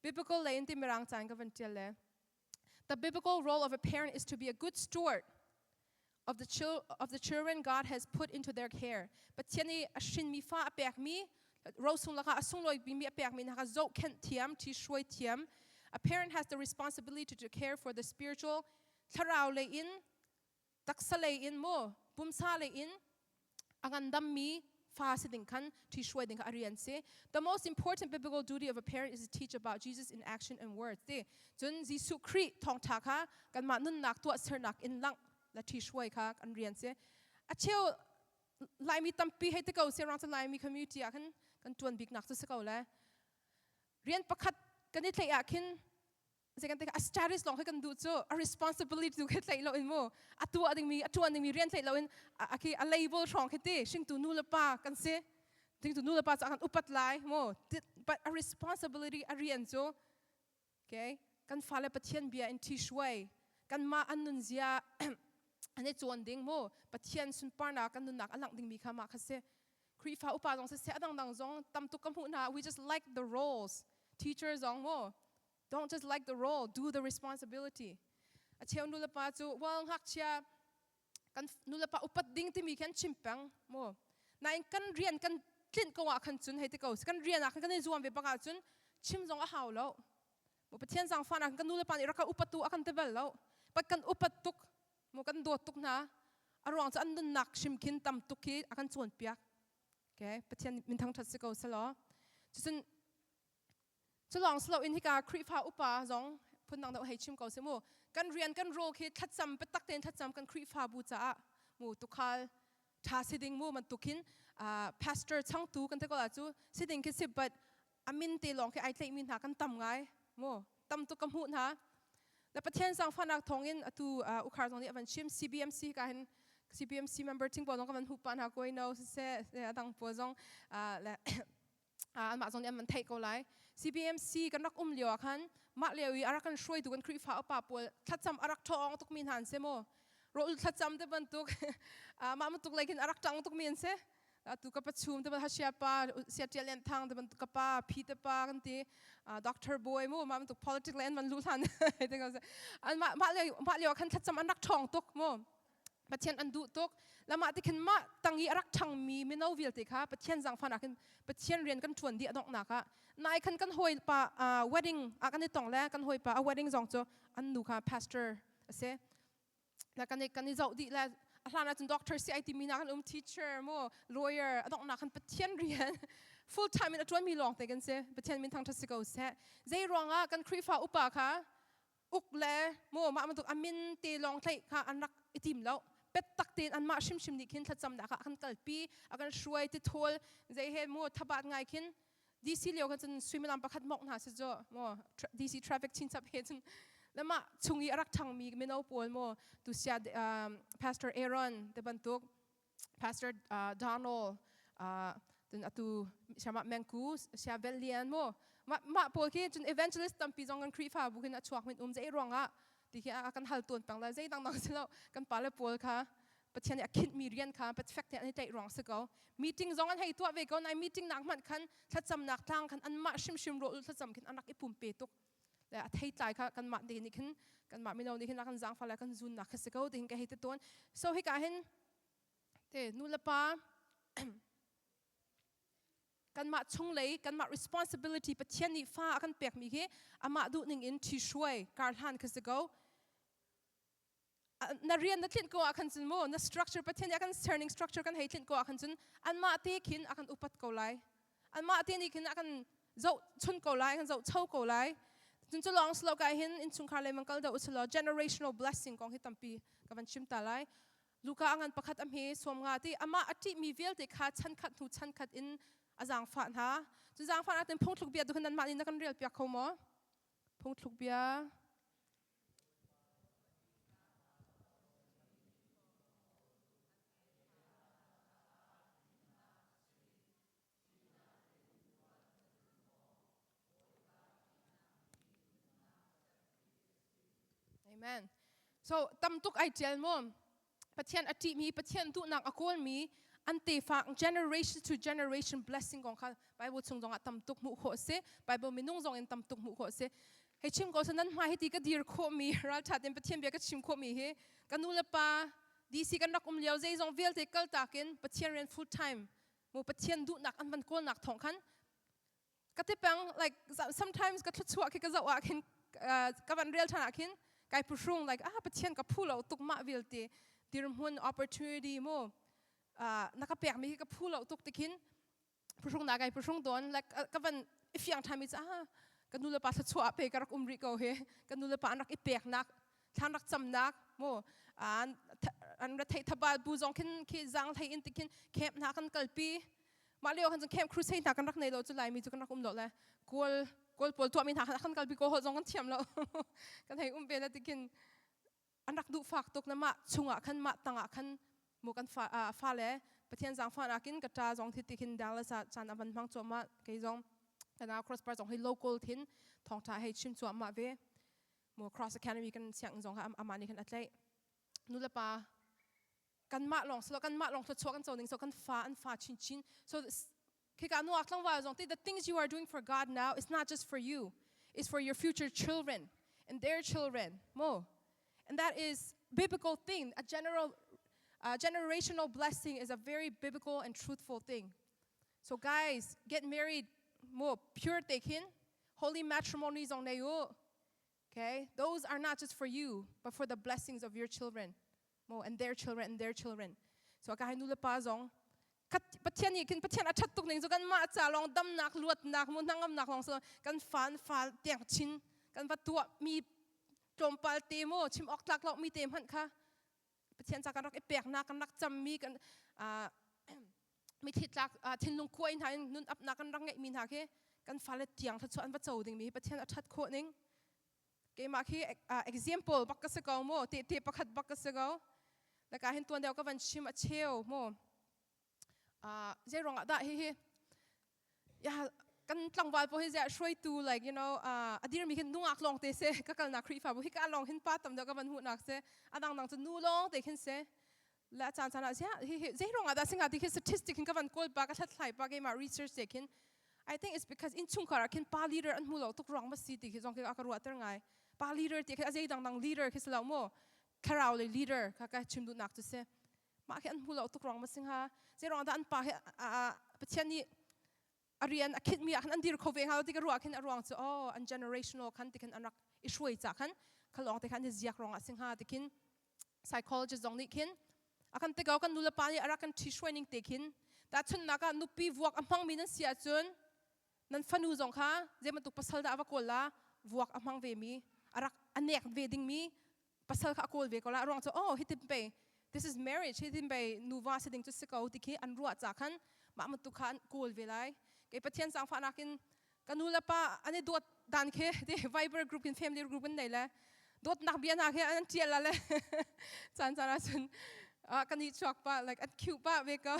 biblical lei in ti mirang caan ka van ṭial le, the biblical role of a parent is to be a good steward of the children God has put into their care. Pathian i a hrinmi fa a pekmi rosung lakah a sunglawi bikmi a pekmi hna kha zohkhenh thiam, ṭhihruai thiam. A parent has the responsibility to care for the spiritual, thlarau lei in, taksa lei in mu, pumsa lei in a ngandammi fa si ding khan ṭhihruai ding kha a rian si. The most important biblical duty of a parent is to teach about Jesus in action and words. Ti cun Jesuh Khrih thawngṭha kha kanmah nunnak tuahsernak in langh le ṭhihruai kha kan rian si. A cheu Laimi tampi hei ti ko si rang cu Laimi community ah khan kan ṭuan biknak cu si ko le rian pakhat kan i tlaih ah khin zei kan a status lawng khi kan duh cu, a responsibility tu khi tlaih lo in mu, a tuah dingmi a tuan dingmi rian tlaih lo in a khi a label hrawng khi ti hringtu nu le pa kan si, hringtu nu le pa cu kan upat lai mu, but a responsibility, a rian cu, okay, kan fale Pathian bia in ṭhi hruai, kanmah an nunzia an i cawn ding mu, Pathian sunparnak kan nunnak a langh dingmi kha mah kha si. Khrihfa upa zong siseh, a dangdang zong tam tuk ka hmuh hna, we just like the roles. Teacher zong mu, don't just like the role, do the responsibility. A cheu nu le pa cu, well, ngakchia kan nu le pa upat ding timi khan chim peng mu, nain kan rian kan tlinh ko ah khan cun hei ti ko, kan rian ah khan kan i zuam ve bak ah cun chim zong a hau lo. Pathian zaangfah nak kan nu le pa nih rak ka upat tu a kan ti bal lo, pat kan upat tuk mu, kan dawt tuk hna. A ruang cu an nunnak hrim khin tam tuk khi a kan cawnpiak. Okay, Pathian min thangṭhat si ko selaw. Cucun cu lawng si loin hika Khrihfa upa zong phundang deuh hei chim ko si mu, kan rian kan role khi thlacam biatak tein thlacam kan Khrihfabu caah mu, tukhal ṭha si ding mu bantuk khin pastor changtu kan ti ko la cu si ding khi si, but a min te lawng khi ai tlaihmi hna kan tam ngai mu, tam tuk ka hmuh hna. Le Pathian zaangfahnak thawngin atu ukhar zong nih a van chim, CBMC ka hin CBMC member ting pawl zong ka van hu pa hna koi no siseh adang pawl zong le anmah zong nih an van theih ko lai. CBMC kan rak um lio ah khan mah lio i a rak kan hruaitu kan Khrihfa upa pawl thlacam a rak ṭhawng tukmi hna an si mu, rawl thlacam te bantuk mah bantuk lei khin a rak ṭang tukmi an si. Atu ka pachum te hasia pa sia ṭial lian thang te bantuk, ka pa phi te pa kan ti, doctor boy mu, mah bantuk politics le an van lu hlan an mah lio khan thlacam an rak ṭhawng tuk mu, Pathian an duh tuk. Lamah ti khin mah tang i a rak ṭhangmi mino vialte kha Pathian zaangfahnak in Pathian rian kan ṭuan dih. A donghnak ah nai khan kan hawipa wedding ah kan i tong le kan hawipa a wedding zong cu an nu kha pastor a si le kan i zoh dih le a hlan ahcun doctor si ai timi na kan um, teacher mu, lawyer, a donghnak khan Pathian rian. Full time in a ṭuanmi lawng te kan si. Pathian min thangṭhat si ko seh. Zei ruangah kan Khrihfa upa kha uk le mu mah bantuk a min te lawng tlaih kha an rak i tim lo. Pet tak tein anmah hrimhrim nih khin thlacamnak ah a kan kalpi, a kan hruai, tithawl zei he mu thabat ngai khin DC lio khan cun suimilam pakhat mok hna si cu mu DC traffic chinchap he cun le mah chung i a rak ṭhangmi mino pawl mu tusia Pastor Aaron te bantuk Pastor Donald cun atu siamah Mengku sia Velian mu mah pawl khi cun evangelist tampi zong kan Khrihfabu khin a chuak min um zei ruangah ti khi a kan hal tawn peng la zei dang dang si lo kan pale pawl kha Pathian nih a khinhmi rian kha perfect tein an i tlaih ruang si ko. Meeting zong an hei tuah ve ko nai meeting nak hmanh khan thlacamnak tlang khan anmah hrimhrim rawh thlacam khin an rak i pumpe tuk. Le a theitlai kha kanmah te nih khin kanmah mino nih khin a kan zaangfah le kan zunnak kha si ko ti hin ka hei ti tawn. So hika hin te nu le pa kanmah chunglei kanmah responsibility Pathian nih fa a kan pekmi hi amah duh ning in ṭhihruai karhlan kha si ko. Na rian na tlinh ko ah khan cun mu na structure Pathian nih a kan serning structure kan hei tlinh ko ah khan cun anmah te khin a kan upat ko lai, anmah te nih khin a kan zoh chun ko lai, kan zoh cho ko lai. Cun cu lawng silo kai hin innchungkhar lei mang kal deuh usilo generational blessing kong hi tampi ka van chim ta lai. Luka a ngan pakhat a hme sawm nga ti amah a ṭihmi vialte kha chan khat hnu chan khat in a zaangfah hna. Cu zaangfah natin phungthluk bia tu khan nanmah nih na kan rel piak kho maw? Phungthluk bia. Amen. So tam tuk ai tial mu. Pathian a ṭihmi, Pathian duhnak a kawlmi an tefa generation to generation blessing kong kha Bible chung zongah tam tuk hmuh khawh a si. Bible minung zong in tam tuk hmuh khawh a si. Hei chim ko nan hmai hiti ka dir khawhmi ralṭha tein Pathian bia ka chim khawhmi hi ka nu le pa DC kan rak um lio zeizong vialte kaltak in Pathian rian full time mu Pathian duhnak an van kawlnak thawng khan ka ti peng. Like sometimes ka thluachuah khi ka zoh ah khin, ka van rel ṭhan ah khin kai phuhrung, like ah, Pathian, ka phu lo tuk mah vialte dirhmun, opportunity mu na ka pek mi hi ka phu lo tuk ti khin phuhrung na kai phuhrung tawn. Like ka van i fiang ṭhan mi cu ah, ka nu le pa thluachuah pe ka rak um rih ko hi, ka nu le pa an rak i peknak, thlan rak camnak mu, an ra theih thabal bu zong khin khi zang hlei in tikhin camp hna kan kalpi. Mah lio khan cun camp crusade hna kan rak nei lo cu, Laimi cu kan rak um lo le Kawl Kawl pawl tuahmi hna khan kan kalpi, Kawl holh zong kan thiam lo, kan hei um ve le tikhin an rak duh fak tuk na. Mah chungah khan, mah tangah khan mu kan fa fa le Pathian zaangfah nakin ka ṭa zong thi tikhin Dallas ah caan a van hmang cuahmah. Kei zong kana Crossbar zong hi local thin thawngṭha hei chim cuahmah ve mu. Cross Academy kan sianginn zong kha amah nih khan a tlaih. Nu le pa kanmah lawng silo, kanmah lawng thluachuah kan co ning so kan fa an fa chinchin. So khika nuak tlangval zong ti, the things you are doing for God now is not just for you, it's for your future children and their children mo. And that is biblical thing. A general generational blessing is a very biblical and truthful thing. So guys, get married mo, pure te khin holy matrimony zong nei u. Okay, those are not just for you, but for the blessings of your children mo and their children and their children. So ka hai nu le pa zong Pathian nih khin, Pathian a ṭhat tuk ning cu, kan mah ca lawng damnak, luatnak mu, hnangamnak lawng so kan fa an fa tiang chin kan va tuah mi tlawmpal te mu, chim awk tlak lo mi te hmanh kha Pathian ca kan rak i peknak, kan rak cammi, kan mithi tlak thinlung kuai hna in nun apnak kan rak ngeihmi hna khi kan fale tiang thluachuah an va co ding mi. Pathian a ṭhat khawh ning, keimah khi example bak ka si ko mu, tehte pakhat bak ka si ko. Laka hin tuan deuh ka van chim a cheu mu, zei ruangah dah hihi ya kan tlangval po hi ziah hruaitu, like a dirmi khin nungak lawng te se, ka kalnak Khrihfabu hi ka lawng hin pa tam deuh ka van hmuhnak se, adang dang cu nu lawng te khin se le caan caan ah ziah hi hi zei ruangah dah singa ti khi statistic hin ka van kawl pa, ka hlathlai pa, keimah research te khin. I think it's because innchungkhar ah khin pa leader an hmu lo tuk ruang ma si ti khi zong khi ka ruahter ngai. Pa leader ti khi a zei dang dang leader khi si lo mu, thlarau lei leader kha ka chim duhnak cu si. Mah khi an hmu lo tuk ruang ma si hnga? Zei ruang dah an pa hi Pathian nih a rian a khinh mi ah khan an dir kho ve hnga lo ti ka ruah khin, a ruang cu oh, an generational khan ti khin an rak i hruai ca khan khalawng te khan hi ziak ruang ah si hnga ti khin psychologist zong nih khin a kan te ko. Kan nu le pa nih a rak kan ṭhi hruai ning te khin. Tahchunhnak ah nupi vuak a hmangmi nan si ahcun nan fanu zong kha zei bantuk pasal dah a va kawl la, vuak a hmang vemi, a rak a nek ve dingmi pasal kha a kawl ve ko la. A ruang cu, oh, hitin pei this is marriage, hitin pei nuva si ding cu si ko ti khi an ruah ca khan mah bantuk kha an kawl ve lai. Kei Pathian zaangfahnak in ka nu le pa an i dawt dan khi ti Viber group in family group in nei le dawtnak bia hna khi an tial la le caan caan ahcun kan i chuak pa, like an cute pa ve ko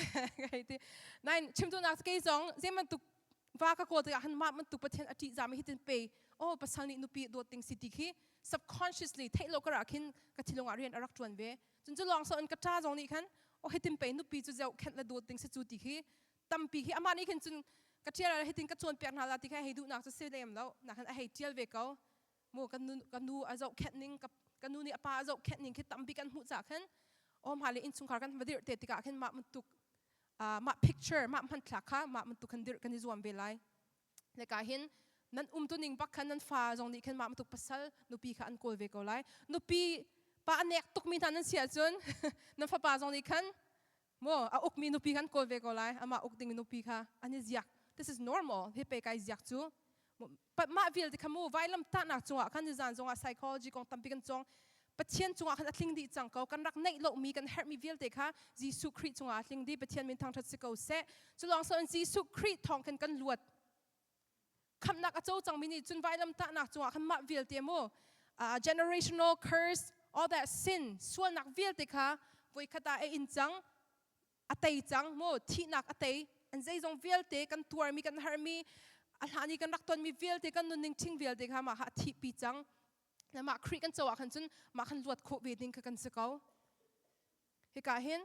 kai ti. Nain chimtu nak kei zong zei bantuk va ka kawl tikah han mah bantuk Pathian a ṭih zami hitin pe, oh, pasal nih nupi dawt ding si ti khi subconsciously theih lo kara khin ka thilung ah rian a rak ṭuan ve. Cun cu lawng so in ka ṭa zong nih khan, oh, hitin pe nupi cu zeu khenh le dawt ding si cu ti khi tampi khi amah nih khin cun ka ṭial ah hitin ka cawnpiak hna la ti kha hei duhnak cu si lem lo na khan a hei ṭial ve ko mu. Ka nu a zohkhenh ning, ka nu nih a pa a zohkhenh ning khi tampi kan hmuh ca khan, oh, mah le innchungkhar kan va dirh te tikah khin mah bantuk mah picture, mah hmanthlak kha mah bantuk khan dirh kan i zuam ve lai. Le ka hin nan um tu ning bak khan nan fa zong nih khan mah bantuk pasal nupi kha an kawl ve ko lai. Nupi pa a nek tukmi hna nan si ahcun nan fapa zong nih khan mo a ukmi nupi kan kawl ve ko lai. Amah uk ding nupi kha an i ziak. This is normal, hi pe kai ziak cu. Mah vialte kha mu vailam tahnak cungah khan nizan zongah psychology kong tampi kan cawng. Pathian cungah khan a tling dih cang ko. Kan rak neih lomi, kan herhmi vialte kha Jesuh Khrih cungah a tling dih. Pathian min thangṭhat si ko seh. Cu lawng so in Jesuh Khrih thawng khan kan luat. Khamhnak a co cangmi nih cun vailam tahnak cungah khan mah vialte mu generational curse, all that sin, sualnak vialte kha voikhat ah a in cang, a tei cang mu. Thihnak a tei. An zeizong vialte kan tuarmi, kan harmi, a hlan i kan rak tonmi vialte, kan nunning ṭhing vialte kha mah kha a thihpi cang. Na mah Khrih kan co ah khan cun mah khan luat khawh ve ding kha kan si ko. Hika hin,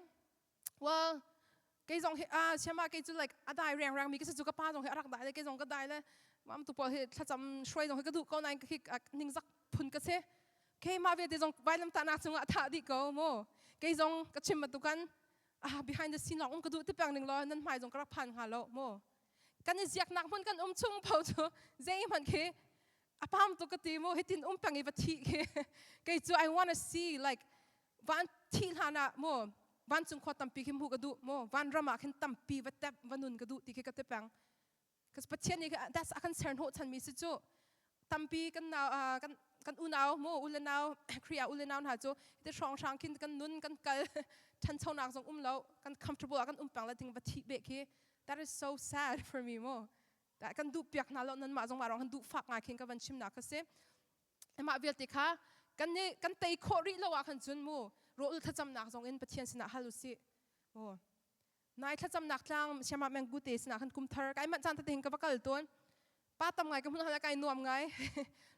well, kei zong hi ah siama kei cu like a dai reng reng mi ka si cu. Ka pa zong hi a rak dai le kei zong ka dai le mam tu pawl hi thlacam hruai zong hi ka duh ko nain khi ningzak phun ka si. Kei mah vialte zong vailam tahnak cungah thah dih ko mu. Kei zong ka chim bantukan ah behind the scene lawng um ka duh ti peng ning law nan hmai zong ka rak phan hnga lo mu. Kan i ziaknak hmun kan um chung pho cu zeihmanh khi a pam tu ka ti mu. Hitin um peng i va thi khi kei cu I wanna see like van thi hlan ah mu vancung khua tampi khi hmuh ka duh mu. Van ram ah khin tampi va tep va nun ka duh ti khi ka ti peng. Kas Pathian nih that's a kan ser hnawh chan mi si cu. Tampi kan nau, kan unau mu, u le nau, Khrih ah u le nau hna cu ti hrawng hrang khin kan nun kan kal, ṭhanchonak zong um lo, kan comfortable ah kan um peng le ting va thi beh khi that is so sad for me mu. Kan duh piak hna lo nan mah zong mah rong kan duh fak ngai khin ka van chimnak ka si. Mah vialte kha kan nih kan tei khawh rih lo ah khan cun mu rawl thlacamnak zong in Pathian sinah hal usih mu. Nai thlacamnak tlang siama menggu te sinah khan kum thar kai manh caan tete hin ka va kal tawn. Pa tam ngai ka hmun hala kai nuam ngai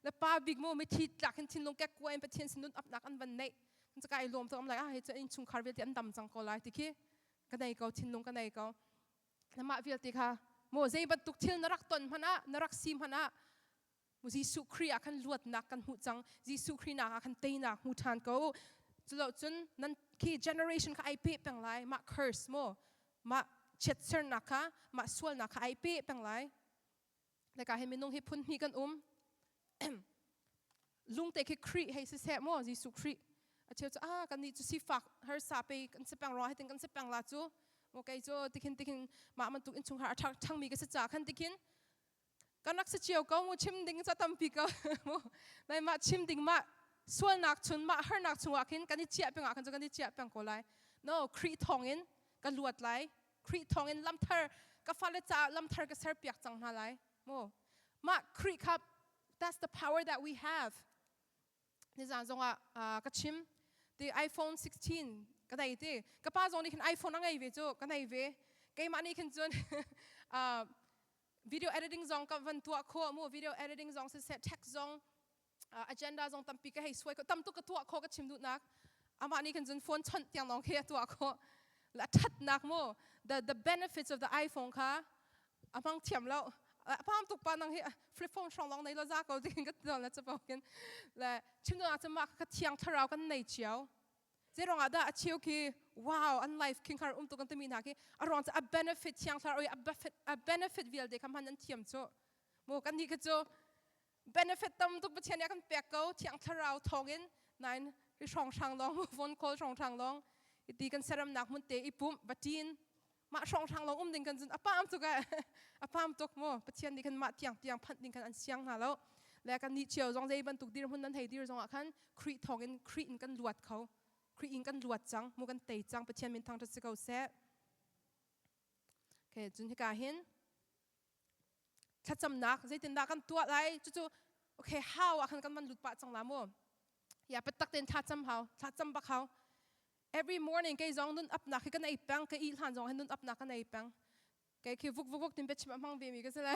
le pa bik mu mithi tlak hin thinlung kek kuai in Pathian sin nun apnak an van neih kan ca kai lawm tuk. Am lai ah hi cu in chungkhar vialte an dam cang ko lai ti khi ka nei ko, thinlung ka nei ko. Mah vialte kha mu zei bantuk thil na rak ton hmanh ah, na rak si hmanh ah, Jesuh Khrih ah khan luatnak kan hmuh cang. Jesuh Khrih nak ah khan teinak hmu ṭhan ko. Culo cun nan khi generation kha ai pe peng lai. Mah curse mo, mah chiatsernak kha, mah sualnak kha ai pe peng lai. Leka hi minung hi phun hnih kan um. Lungte khi Khrih hei siseh mo, Jesuh Khrih. A cheu cu ah kan nih cu sifak harsa pe kan si peng rua hitin kan si peng la cu. Mo kei cu tikhin tikhin mah bantuk innchungkhar a ṭhangmi ka si ca khan tikhin kan rak si cio ko mu. Chim ding ca tampi ko mu. Nai mah chim ding, mah sualnak chun, mah harnak chungah khin kan i chiah peng ah khan cu kan i chiah peng ko lai. No, Khrih thawngin ka luat lai. Khrih thawngin lamthar ka fale caah lamthar ka ser piak cang hna lai mu. Mah Khrih kha, that's the power that we have. Nizan zongah ka chim ti, iPhone 16 ka nei ti. Ka pa zong nih khin iPhone a ngei ve cu, ka nei ve. Keimah nih khin cun video editing zong ka van tuah khawh mu. Video editing zong siseh, text zong, agenda zong tampi ka hei suai ko, tam tuk ka tuah khawh. Ka chim duhnak, amah nih khin cun phone chawnh tiang lawng khi a tuah khawh la. Thatnak mu, the benefits of the iPhone kha a hmang thiam lo. Apam tuk pa nang hi flip phone hrong long nei lo za ko ding ka ti la chapo kin le chim duhnak cu mah ka Thiang Thlarau kan nei cio. Zei ruangah dah a cheu khi wow, an life king khar um tuk kan timi hna khi a ruang cu a benefit, Thiang Thlarau a benefit, a benefit vialte kha hman an thiam cu mu. Kan nih kha cu benefit tam tuk Pathian nih a kan pek ko Thiang Thlarau thawngin, nain ri hrong hrang long, phone call hrong hrang long iti kan seramnak hmun te i pumh batin. Mah hrawnghrang lawng um ding kan cun a pam tuk eh. A pam tuk mu. Pathian nih khan mah tiang tiang phanh ding khan an siang hna lo. Le kan nih cio zong zei bantuk dirhmun nan hei dir zong ah khan Khrih thawng in Khrih in kan luat kho. Khrih in kan luat cang. Mu kan tei cang. Pathian min thangṭhat si ko seh. Okay, cun hika hin thlacamnak zeitindah kan tuah lai cucu okay how ah khan kan van lut pah cang la mu ya patak ten thlacam hau thlacam bak hau every morning kei zong nun apnak hi kan ei peng ka i hlan zong hi nun apnak kan ei peng kei khi vuk vuk vuk tin biachim a hmang ve mi ka si le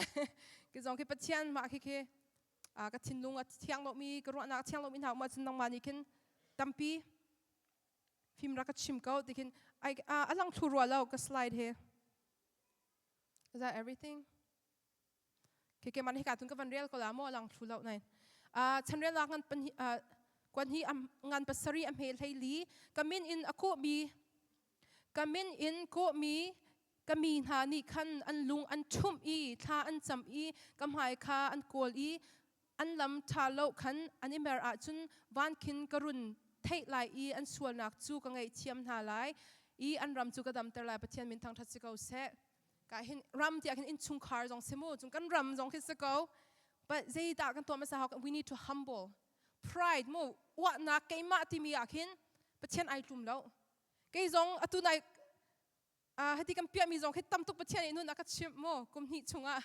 ke zong khi Pathian mah khi khi ka thinlung a thiang lo mi ka ruahnak a thiang lo mi hna um ahcun nangmah nih khin tampi fim rak ka chim ko ti khin ai a lang thlu rua lo ka slide he. Is that everything? Ke ke man hika tun ka van rel ko la mo lang thlu lo nai. Chanrel la ngan pan kwan hi am ngan pasari am he hlei li kamin in ako mi kamin in ko mi kami hna nih khan an lung an ṭhumh i thla an cam i ka hmai kha an kawl i an lam ṭha lo khan an i mer ahcun van khin ka run theih lai i an sualnak cu ka ngaihthiam hna lai i an ram cu ka damter lai. Pathian min thangṭhat si ko seh. Ka hin ram tiah khin innchungkhar zong si mu, cun kan ram zong khi si ko. But zeidah kan tuah hmasa hau? We need to humble. Pride mu, uahnak keimah timi ah khin Pathian ai tlum lo. Kei zong atu nai hati kan piahmi zong khi tam tuk Pathian nih nun a ka chimh mu kum hnih chungah.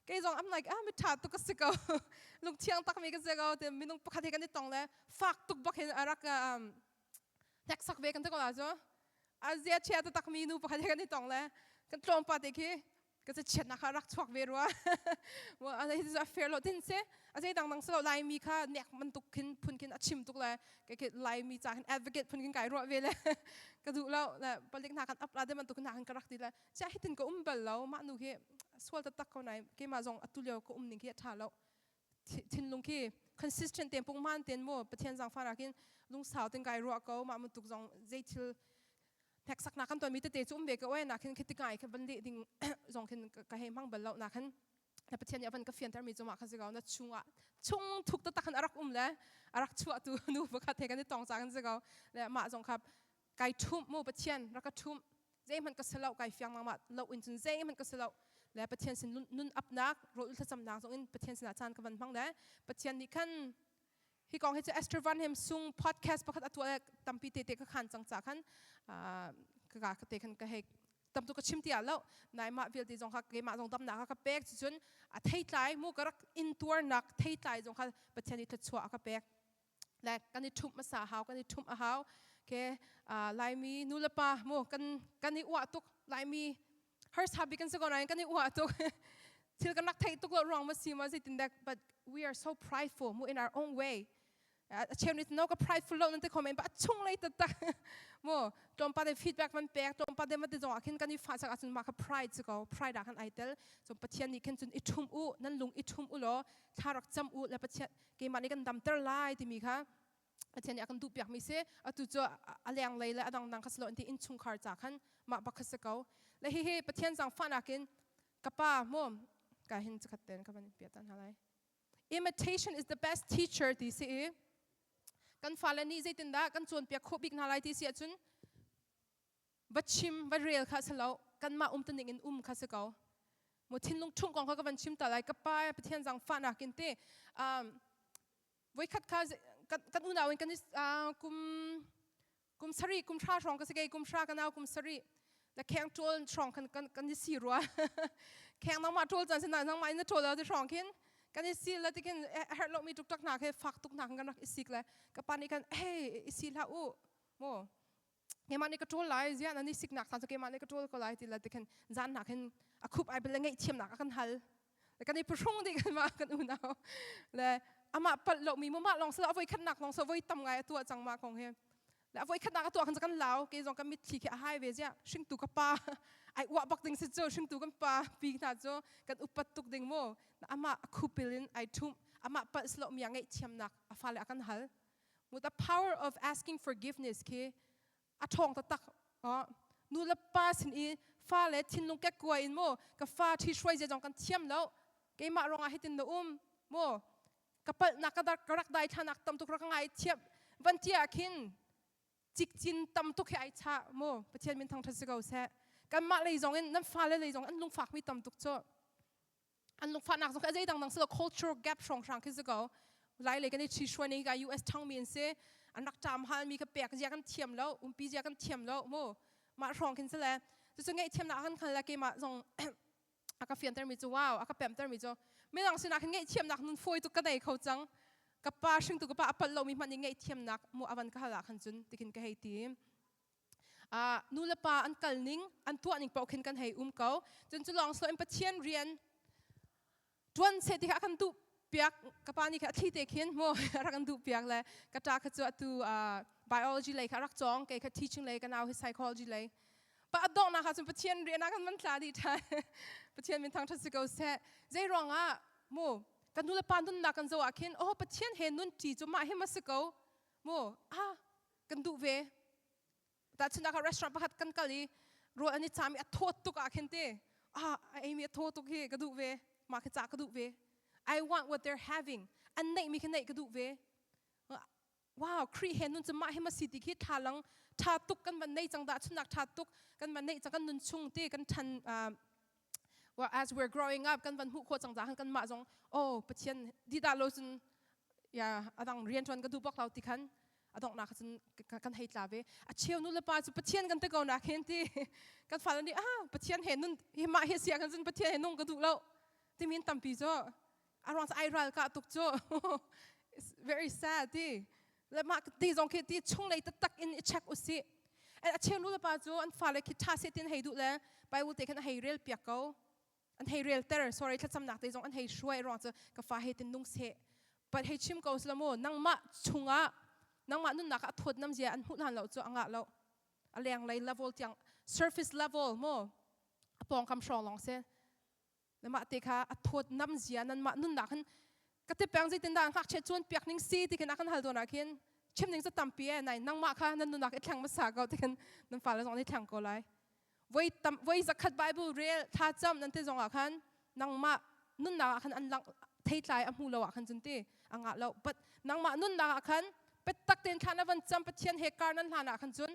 Kei zong I'm like ah mi ṭha tuk ka si ko. Lungthiang takmi ka si ko. Ti minung pakhat he kan i tong le fak tuk bak hin a rak hneksak ve kan ti ko la cu. A zia chia taktak mi nu pakhat he kan i tong le kan tlawmpa te khi ka ca chiatnak kha rak chuak ve rua. A fair lo tin si. A zei dang dang si lo Laimi kha nek bantuk khin phun khin a chim tuk le ke khi Laimi ca khin advocate phun khin kai ruah ve le ka duh lo le palik hna kan up la de bantuk hna khan ka rak ti le chia hitin ka um bal lo mah nu khi sual taktak ko nai keimah zong atu lio ka um ning khi a ṭha lo thinlung khi consistent ten pungman ten mu Pathian zangfah nakin lungsau ten kai ruah ko mah bantuk zong zei thil hneksaknak kan tuanmi tete cu um ve ko e nakhin khi tikai khi van leh ding zong khin ka hei hmang bal lo nakhin na Pathian nih a van ka fianter mi cu mah kha si ko na chungah chung thuk taktak khan a rak um le a rak chuah tu nu pakhat he kan i tong ca kan si ko le mah zong kha kai ṭhumh mu Pathian rak ka ṭhumh zeihmanh ka si lo kai fiang mah lo in cun zeihmanh ka si lo le Pathian sin nun apnak rawl thlacamnak zong in Pathian sinah caan ka van hmang le Pathian nih khan hi kong hi cu Esther Van Hem sung podcast pakhat a tuah tampi te te ka khan cang ca khan ka ka te khan ka hei tam tu ka chim ti lo nai mah vialte zong kha keimah zong damnak ka pek cun a theitlai mu ka rak intuarnak theitlai zong kha Pathian nih thluachuah a ka pek le kan i ṭhumh hmasa hau kan i ṭhumh a hau ke Laimi nu le pa mu kan kan i uah tuk Laimi harsa bik kan si ko nain kan i uah tuk thil kan rak theih tuk lo ruang ma si ma zeitin dek but we are so prideful mu in our own way a cheu nih no ka prideful lo nan ti kho men ba a chung lei taktak mu tlawmpal de feedback man pek tlawmpal de man ti zong ah khin kan i fa sak ahcun mah kha pride si ko pride ah khan ai tel so Pathian nih khin cun i ṭhum u nan lung i ṭhum u law thla rak cam u le Pathian keimah nih kan damter lai timi kha Pathian nih a kan duhpiakmi si atu cu a lenglei le a dangdang kha si lo an ti innchungkhar ca khan mah bak kha si ko le hihi Pathian zaangfahnak in ka pa mu ka hin cakhat ten ka van piah tan hna lai imitation is the best teacher ti si i kan fale nih zeitindah kan cawnpiak khawh bik hna lai ti si ahcun va chim va rel kha si lo kanmah um tuning in um kha si ko mu thinlung ṭhumh kong kha ka van chim ta lai ka pa Pathian zaangfahnak in ti voikhat kha kan unau in kan kum kum sarih kum hra hrawng ka si kei kum hra ka nau kum sarih la kheng ṭawl hrawng kan kan kan i si rua kheng nangmah ṭawl caan sin nangmah in na ṭawl lo ti hrawng khin kan i si la tikin herh lo mi tuk tak hna khe fak tuk hna kan rak i sik le ka pa nih khan hey i si hlah u mu keimah nih ka ṭawl lai ziah nan i siknak caan cu keimah nih ka ṭawl ko lai ti la tikhin zan hna khin a khup ai bel ngaihthiamnak a kan hal kan i phuhrung dih kan mah kan unau le amah palh lo mi mu mah lawng silo a voi khatnak lawng so voi tam ngai a tuah cang mah kong hi le a voi khatnak a tuah khan kan lau ke zong kan mitthli khi a hai ve ziah hringtu ka pa ai uah bak ding si cu hringtu kan pa pi hna cu kan upat tuk ding mu amah a khupil in ai ṭhumh amah palh silo mi a ngaihthiamnak a fale a kan hal Mu the power of asking forgiveness khi a ṭhawng taktak. Nu le pa sin i fale thinlung kekkuai in mu ka fa ṭhi hruai zia zong kan thiam lo. Keimah ruangah hitin na um mu ka palhnak ka ka rak dai thlanak tam tuk rak ngai thiam van ti ah khin cikcin tam tuk hi ai chah mu Pathian min thangṭhat si ko seh. Kanmah lei zong in nan fale lei zong an lungfak mi tam tuk cu. An lungfahnak zong khi a zei dangdang si lo culture gap hrawnghrang khi si ko. Lai lei kan i ṭhi hruai ning ka US ṭhangmi an si. An rak ṭam halmi kha pek zia kan thiam lo, umpi zia kan thiam lo mu. Mah hrawng khin si le cucu ngaihthiamnak kan hngal le keimah zong a ka fiantermi cu wow a ka pemtermi cu midang sinah khin ngaihthiamnak nun fawi tuk ka nei kho cang. Ka pa hringtu ka pa a palh lomi hmanh nih ngaihthiamnak mu a van ka hal ah khan cun tikhin ka hei ti. Nu le pa an kal ning an tuah ning paoh khin kan hei um ko. Cun cu lawng in Pathian rian tuan seh ti kha a kan duh piak. Ka pa nih kha a thli te khin mu a rak kan duh piak le ka ṭa kha cu atu biology lei kha a rak cawng, kei kha teaching lei, ka nau hi psychology lei. Pa a donghnak ah cun Pathian rian ah kan van tla dih ṭhan. Pathian min thangṭhat si ko seh. Zei ruangah mu kan nu le pa nunnak kan zoh ah khin oh Pathian he nun ṭi cu mah hi ma si ko mu ah kan duh ve. Tahchunhnak ah restaurant pakhat kan kal i rawl an i cam i a thawt tuk ah khin te ah a eimi a thaw tuk hi ka duh ve, mah khi ca ka duh ve. I want what they're having. An neihmi khi neih ka duh ve. Wow, Khrih he nun cu mah hi ma si ti khi thalang tha tuk kan van nei cang dah chunnak tha tuk kan van neih cang kan nun chung te kan than well, as we're growing up kan van hmuh khawh cang dah kan mah zong oh Pathian di dah lo cun ya adang rian tuan ka duh bak lo ti khan a donghnak cun kan hei tla ve. A cheu nu le pa cu Pathian kan te ko nak hin ti kan fale nih ah Pathian he nun hi mah hi sia kan cun Pathian he nung ka duh lo timi tampi cu a ruang ai ral ka tuk cu. It's very sad ti le mah ti zong khi ti chung lei taktak in i check usih. A cheu nu le pa cu an fale khi tha se tin hei duh le Bible te khan a hei rel piak ko, an hei rel ter, sorry, thlacamnak te zong an hei hruai ruang cu ka fa hei tin nung seh. But hei chim ko sila mu, nangmah chungah nangmah nunnak ah thawt nam zia an hmuh hlan lo cu anga lo a leng lei level tiang surface level mu a pawngkam hrawng long se le mah te kha a thawt nam zia nan mah nunnak hin ka ti peng zeitin dah ngakchia chuan piak ning si ti khin a kan hal dawn ah khin chim ning cu tampi e nai nangmah kha nan nunnak i thleng hmasa ko ti khin nan fale zong nih thleng ko lai. Voi tam voi zakhat Bible rel thla cam nan ti zong ah khan nangmah nunnak ah khan an lang theitlai a hmu lo ah khan cun ti a ngah lo. But nangmah nunnak ah khan petak ten thla na van cam Pathian he kar nan hlan ah khan cun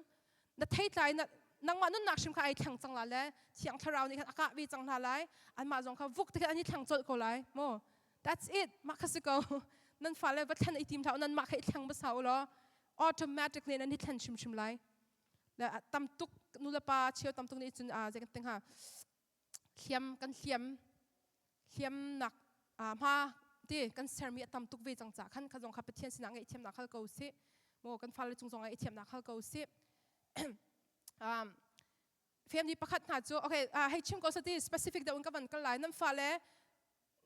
na theitlai na nangmah nunnak hrim kha ai thleng cang la le Thiang Thlarau nih khan a kah ve cang hna lai. Anmah zong kha vuk te khan an i thleng colh ko lai mu. That's it. Mah kha si ko. Nan fale va thlen i tim hlah u, nan mah kha i thleng hmasa u law automatically nan i thlen hrimhrim lai. Le tam tuk nu le pa cheu tam tuk nih cun zei kan ting ha hliam kan hliam hliamnak hma ti kan sermi a tam tuk ve cang ca khan kha zong kha Pathian sinah ngaihthiamnak hal ko sih mu, kan fale cung zong ngaihthiamnak hal ko sih. Family pakhat hna cu okay hei chim ko sati specific deuh in ka van kal lai. Nan fale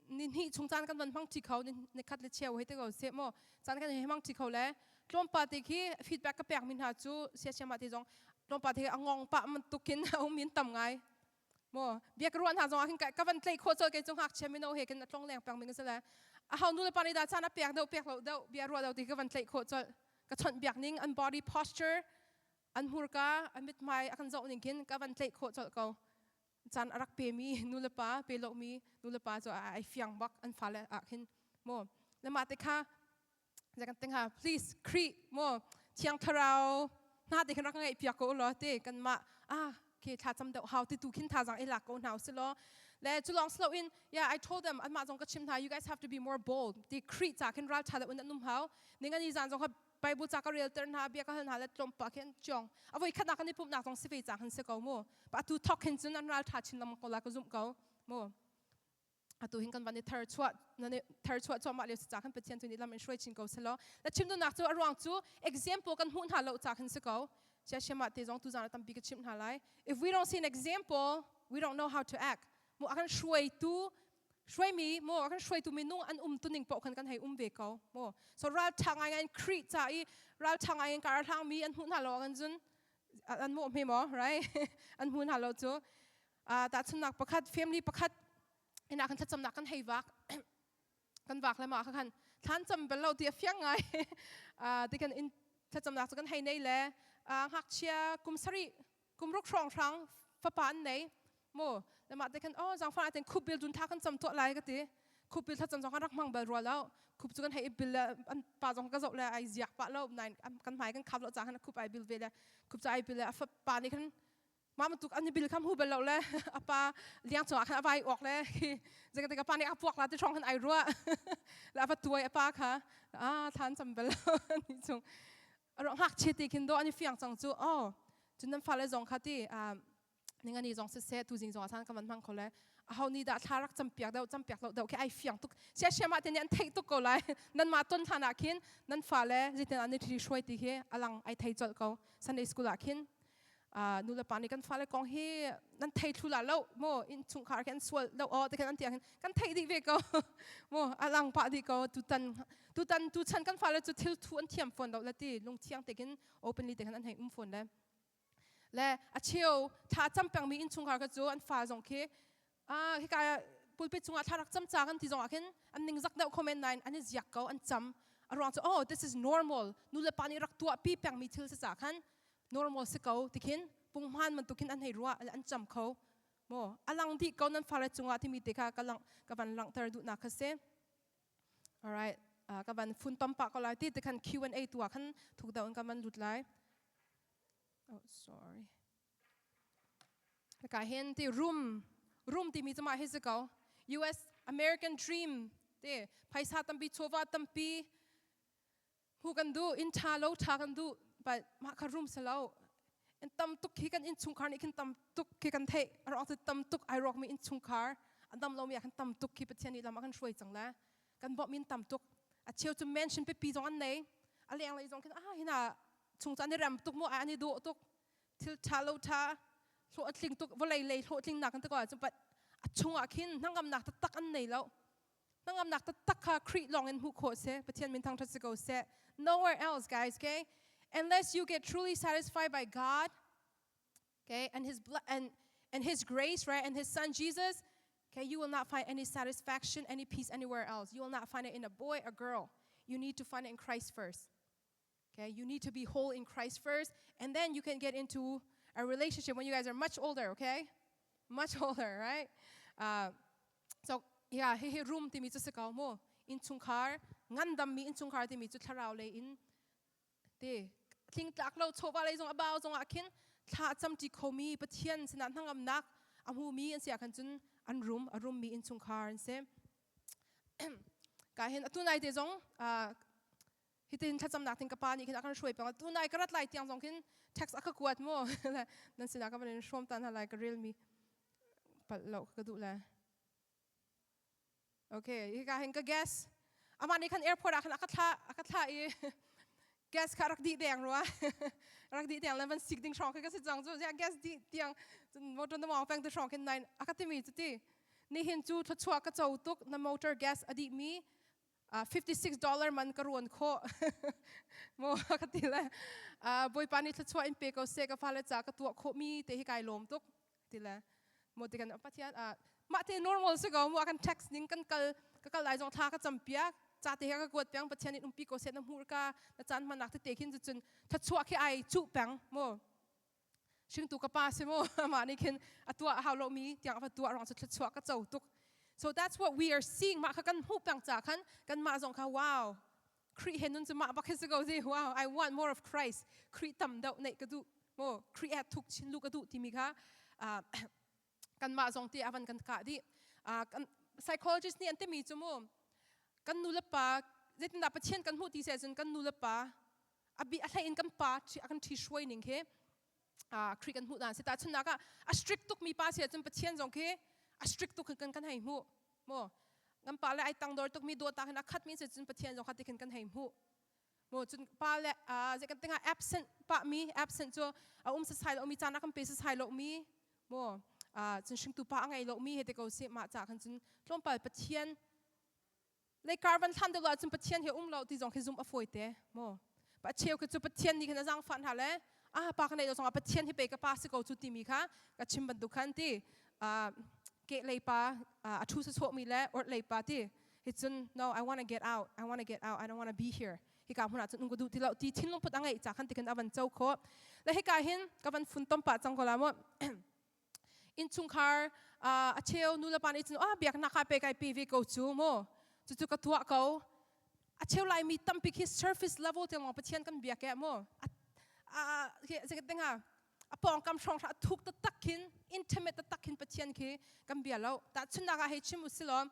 ni hnih chung caan kan van hmang ṭi kho, ni khat le cheu hei ti ko seh mu, caan kan hei hmang ṭi kho le tlawmpal te khi feedback ka pek mi hna cu siasiam ah te zong tlawmpal te a ngong pah bantukin a um in tam ngai mu. Bia ka ruah hna zong ah khin ka van tlaih khawh colh. Kei cu ngakchia mino he khin a tlong leng peng mi ka si le a ho nu le pa nih dah caan a pek deuh pek lo deuh bia ruah deuh ti ka van tlaih khawh colh. Ka chawnh biak ning, an body posture, an hmurka, an mithmai a kan zoh ning khin ka van tlaih khawh colh ko. Caan a rak pemi nu le pa, pe lomi nu le pa cu ai fiang bak an fale ah khin mu. Le mah te kha zei kan ting ha please Khrih mu Thiang Thlarau hna te khin rak ngaih piak ko law te kan mah ah ke thla cam deuh hau ti tu khin thazang i lak ko hna si law le cu long slow in. Yeah, I told them, anmah zong ka chim hna, you guys have to be more bold ti Khrih ca khin ral tha deuh in an um hau ning. Ani zan zong kha Bible ca ka rel ter hna, bia ka hal hna le tlawmpa khi an ciong a voi khatnak kan i pumhnak zong si ve ca khan si ko mu. Pa atu thok hin cun an ral tha chin lam ko la ka zumh ko mu. Atu hin kan van i thar chuah nan i thar chuah cuahmah lio si ca khan Pathian tu nih lam in hruai chin ko selaw la chim duhnak cu a ruang cu example kan hmuh hna lo ca khan si ko. Sia siama te zong tu zan tampi ka chimh hna lai. If we don't see an example, we don't know how to act mu. A kan hruaitu hruaimi mu a kan hruaitu minung an um tuning paoh khan kan hei um ve ko mu. So ral ṭha ngai ngai in Khrih ca i ral ṭha ngai in kar hlangmi an hmuh hna lo kan cun an mawh hme maw, right? An hmu hna lo cu tahchunnak pakhat, family pakhat ina kan thlacamnak kan hei vak kan vak le ma kha khan thlan cam bel lo ti a fiang ngai ti kan in thlacamnak cu kan hei nei le ngakchia kum sarih kum ruk hrawng hrang fapa an nei mu. Le mah te khan oh zangfan aten khup bil dun tha kan cam tuah lai ka ti. Khup bil thlacam zong kan rak hmang bal rua lo. Khup cu kan hei bil le an pa zong ka zoh le ai ziak pa lo nai kan hmai kan khap lo ca khan khup ai bil ve le khup ca ai bil le a fapa nih khan. Mah bantuk an bil kha hmu bal lo le a pa liang cungah khan a vai awk le khi zeikatik a pa nih a puak la ti hrawng khan ai ruah le a va tuai a pa kha a thlan cam bal ni chung ro ngakchia ti khin do an i fiang cang cu oh cun nan fale zong kha ti ningani zong siseh tuzing zong ah san ka van hmang kho le aho ni dah thla rak campiak deuh campiak lo deuh khi ai fiang tuk sia sia mah te nih an theih tuk ko lai nan mah ton hlan ah khin nan fale zeitin an i thri hruai ti khi alang ai thei colh ko Sunday school ah khin nu le pa nih kan fale kong hi nan thei thlu la lo mo in chungkhar khi an sual lo o te khan an tiang hin kan theih dih ve ko mo alang pah dih ko tutan tutan tu chan kan fale cu thil thu an thiam fawn lo le ti lungthiang te khin openly te khan an hei um fawn le le a cheu thla cam pengmi innchungkhar kha cu an fa zong khi hika pulpit chungah thla rak cam ca kan ti zong ah khin an ningzak deuh kho men nain an i ziak ko an cam a ruang cu oh this is normal nu le pa nih rak tuah pi pengmi thil si ca khan normal si ko ti khin punghman bantuk khin an hei ruah an cam kho mo alang dih ko nan fale cungah timi te kha ka lang ka van langhter duhnak kha si Alright, ka van fun tom pah ko lai ti te khan Q&A tu ah khan thuk deuh in ka van lut lai. Oh, sorry. Ka hin ti room room timi cu mah hi si ko. US American Dream te phaisa tampi chawva tampi hu kan duh inn ṭha lo ṭha kan duh but mah kha room si lo in tam tuk khi kan innchungkhar nih khin tam tuk khi kan theih a ruang cu tam tuk ai rawkmi innchungkhar a dam lomi ah khan tam tuk khi Pathian nih lam a kan hruai cang le kan bawmh in tam tuk a cheu cu mansion pipi zong an nei a lenglei zong khin ah hina chung cu an i rem tuk mu an i dawh tuk thil ṭha lo ṭha hlawh a tling tuk vawlei lei hlawhtling nak kan ti ko ahcun but a chungah khin hnangamnak taktak an nei lo Hnangamnak taktak kha Khrih lawng in hmuh khawh si. Pathian min thangṭhat si ko seh. Nowhere else, guys, okay? Unless you get truly satisfied by God, okay, and His blood and His grace, right, and His Son Jesus, okay, you will not find any satisfaction, any peace anywhere else. You will not find it in a boy or girl. You need to find it in Christ first. Okay, you need to be whole in Christ first, and then you can get into a relationship when you guys are much older, okay? Much older, right? So yeah, hihi room timi cu si ko mu. Innchungkhar, ngandammi innchungkhar timi cu thlarau lei in ti tlingtlak lo chawva lei zong a bau zong ah khin thla camṭi khomi Pathian sinah hnangamnak a hmumi an si ah khan cun an rum a rummi innchungkhar an si. Ka hin atu nai te zong hitin thlacamnak tin ka pa nih khin a kan hruai peng tu nai ka rat lai tiang zong khin text a ka kuat mu nan sinah ka van in hrawm ta hna lai ka rel mi palh lo ka duh le okay hika hin ka gas amah nih khan airport ah khan a ka thla a ka thla i gas kha rak dih deng rua rak dih tiang le van sik ding hrawng khi ka si cang cu gas dih tiang motor na mawng peng te hrawng khin nai a ka timi cu ti nihin cu thluachuah ka co tuk na motor gas a dih mi $56 man ka ruan khawh mo ka ti le bawipa nih thluachuah in pe ko seh ka fale ca ka tuah khawh mi te hi kai lawm tuk ti le mo ti kan pathian mah te normal si ko mu kan text ning kan kal ka kal lai zong thla ka cam piak ca te ka kuat piang pathian in umpi ko seh na hmur ka na caan hman nak te khin cun thluachuah khi ai chu peng mo hringtu ka pa si mu amah nih khin a tuah a hau lomi tiang a va tuah ruang cu thluachuah ka co tuk so that's what we are seeing mah kha kan hmuh peng ca khan kanmah zong kha wow Khrih he nun cu mah bak hi si ko si wow I want more of Christ Khrih tam deuh neih ka duh mo Khrih he thuk chin lu ka duh timi kha kanmah zong ti avan kan kah dih psychologist nih an timi cu mu kan nu le pa zeitindah Pathian kan hmuh ti si ahcun kan nu le pa a bi a hlei in kan pa a kan ṭhi hruai ning khi Khrih kan hmuh dan si tahchunhnak ah a strict tuk mi pa si ahcun Pathian zong khi a strict tuk kan kan hei hmuh mu kan pa le ai tangdor tuk mi dawtnak hin a khat mi si cun Pathian zong kha ti khin kan hei hmuh mu cun pa le zei kan tinga absent pa mi absent cu a um sasai lo mi caan a kan pe sasai lo mi mu cun hringtu pa a ngei lo mi he te ko si mah ca khan cun tlawmpal Pathian Leikar van hlan deuh lo ahcun Pathian hi a um lo ti zong khi zumh a fawi te maw? Pa cheu khi cu Pathian nih khin a zaangfah hna le ah pa ka neih lo zongah Pathian hi pei ka pa si ko cu timi kha ka chim bantuk khan ti ke lei pa a thu sawsawhmi le orh lei pa ti hi cun no I want to get out I want to get out I don't want to be here hika hmun ah cun um ka duh ti lo ti thinlung put a ngeih ca khan ti khin a van co khawh le hika hin ka van fun tom pah cang ko la mu Innchungkhar a cheu nulepa nih cun ah biaknak ah pe kai pe ve ko cu mu cucu ka tuah ko a cheu laimi tampi khi surface level tiang lawng Pathian kan biak e mu. A pawngkam hrawng hra thuk taktak khin, intimate taktak khin Pathian khi kan bia lo. Tahchunhnak ah hei chim u si law,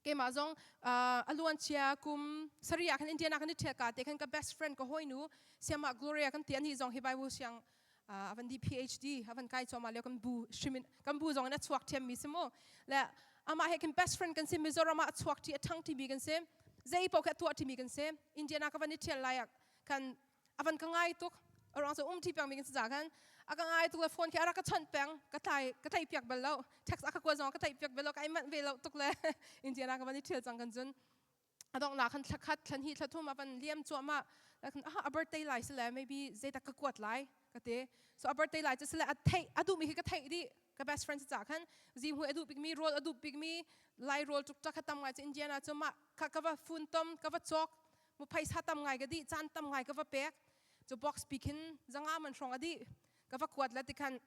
keimah zong a luancia kum sarih ah khan Indiana kan i ṭhial ka te khan ka best friend ka hawinu siamah Gloria kan ti. Ani zong hi Bible siang avan di PhD avan kai cuahmah lio, kan bu hrim in kan bu zong in a chuak ṭhiam mi si mu. Le amah he khin best friend kan si. Mizoram ah a chuak ṭi, a ṭhang ṭimi kan si, zei paoh khi a tuah ṭimi kan si. Indiana ka van i ṭhial lai ah khan avan ka ngai tuk. Aruang cu um ṭi peng mi kan si ca khan a ka ngai tuk le phone khi a rak ka chawnh peng. Ka tlai, ka tlaih piak bal lo. Text a ka kuat zong ka tlaih piak bal lo, ka i manh ve lo tuk le Indiana ka van i ṭhial cang kan cun a donghnak khan thla khat, thla hnih, thla thum a van liam cuahmah. Aha, a birthday lai si le maybe zeitak ka kuat lai ka ti. So a birthday lai cu si le a theih a duhmi khi ka theih dih. Ka best friend si ca khan zihmui a duh bikmi, rawl a duh bikmi Lai rawl tuk kha tam ngai cu Indiana cu mah kha ka va fun tom, ka va cawk mu. Phaisa tam ngai ka dih, caan tam ngai ka va pek. Cu box pi khin 500 man hrawng a dih. Ka va kuat le tikhan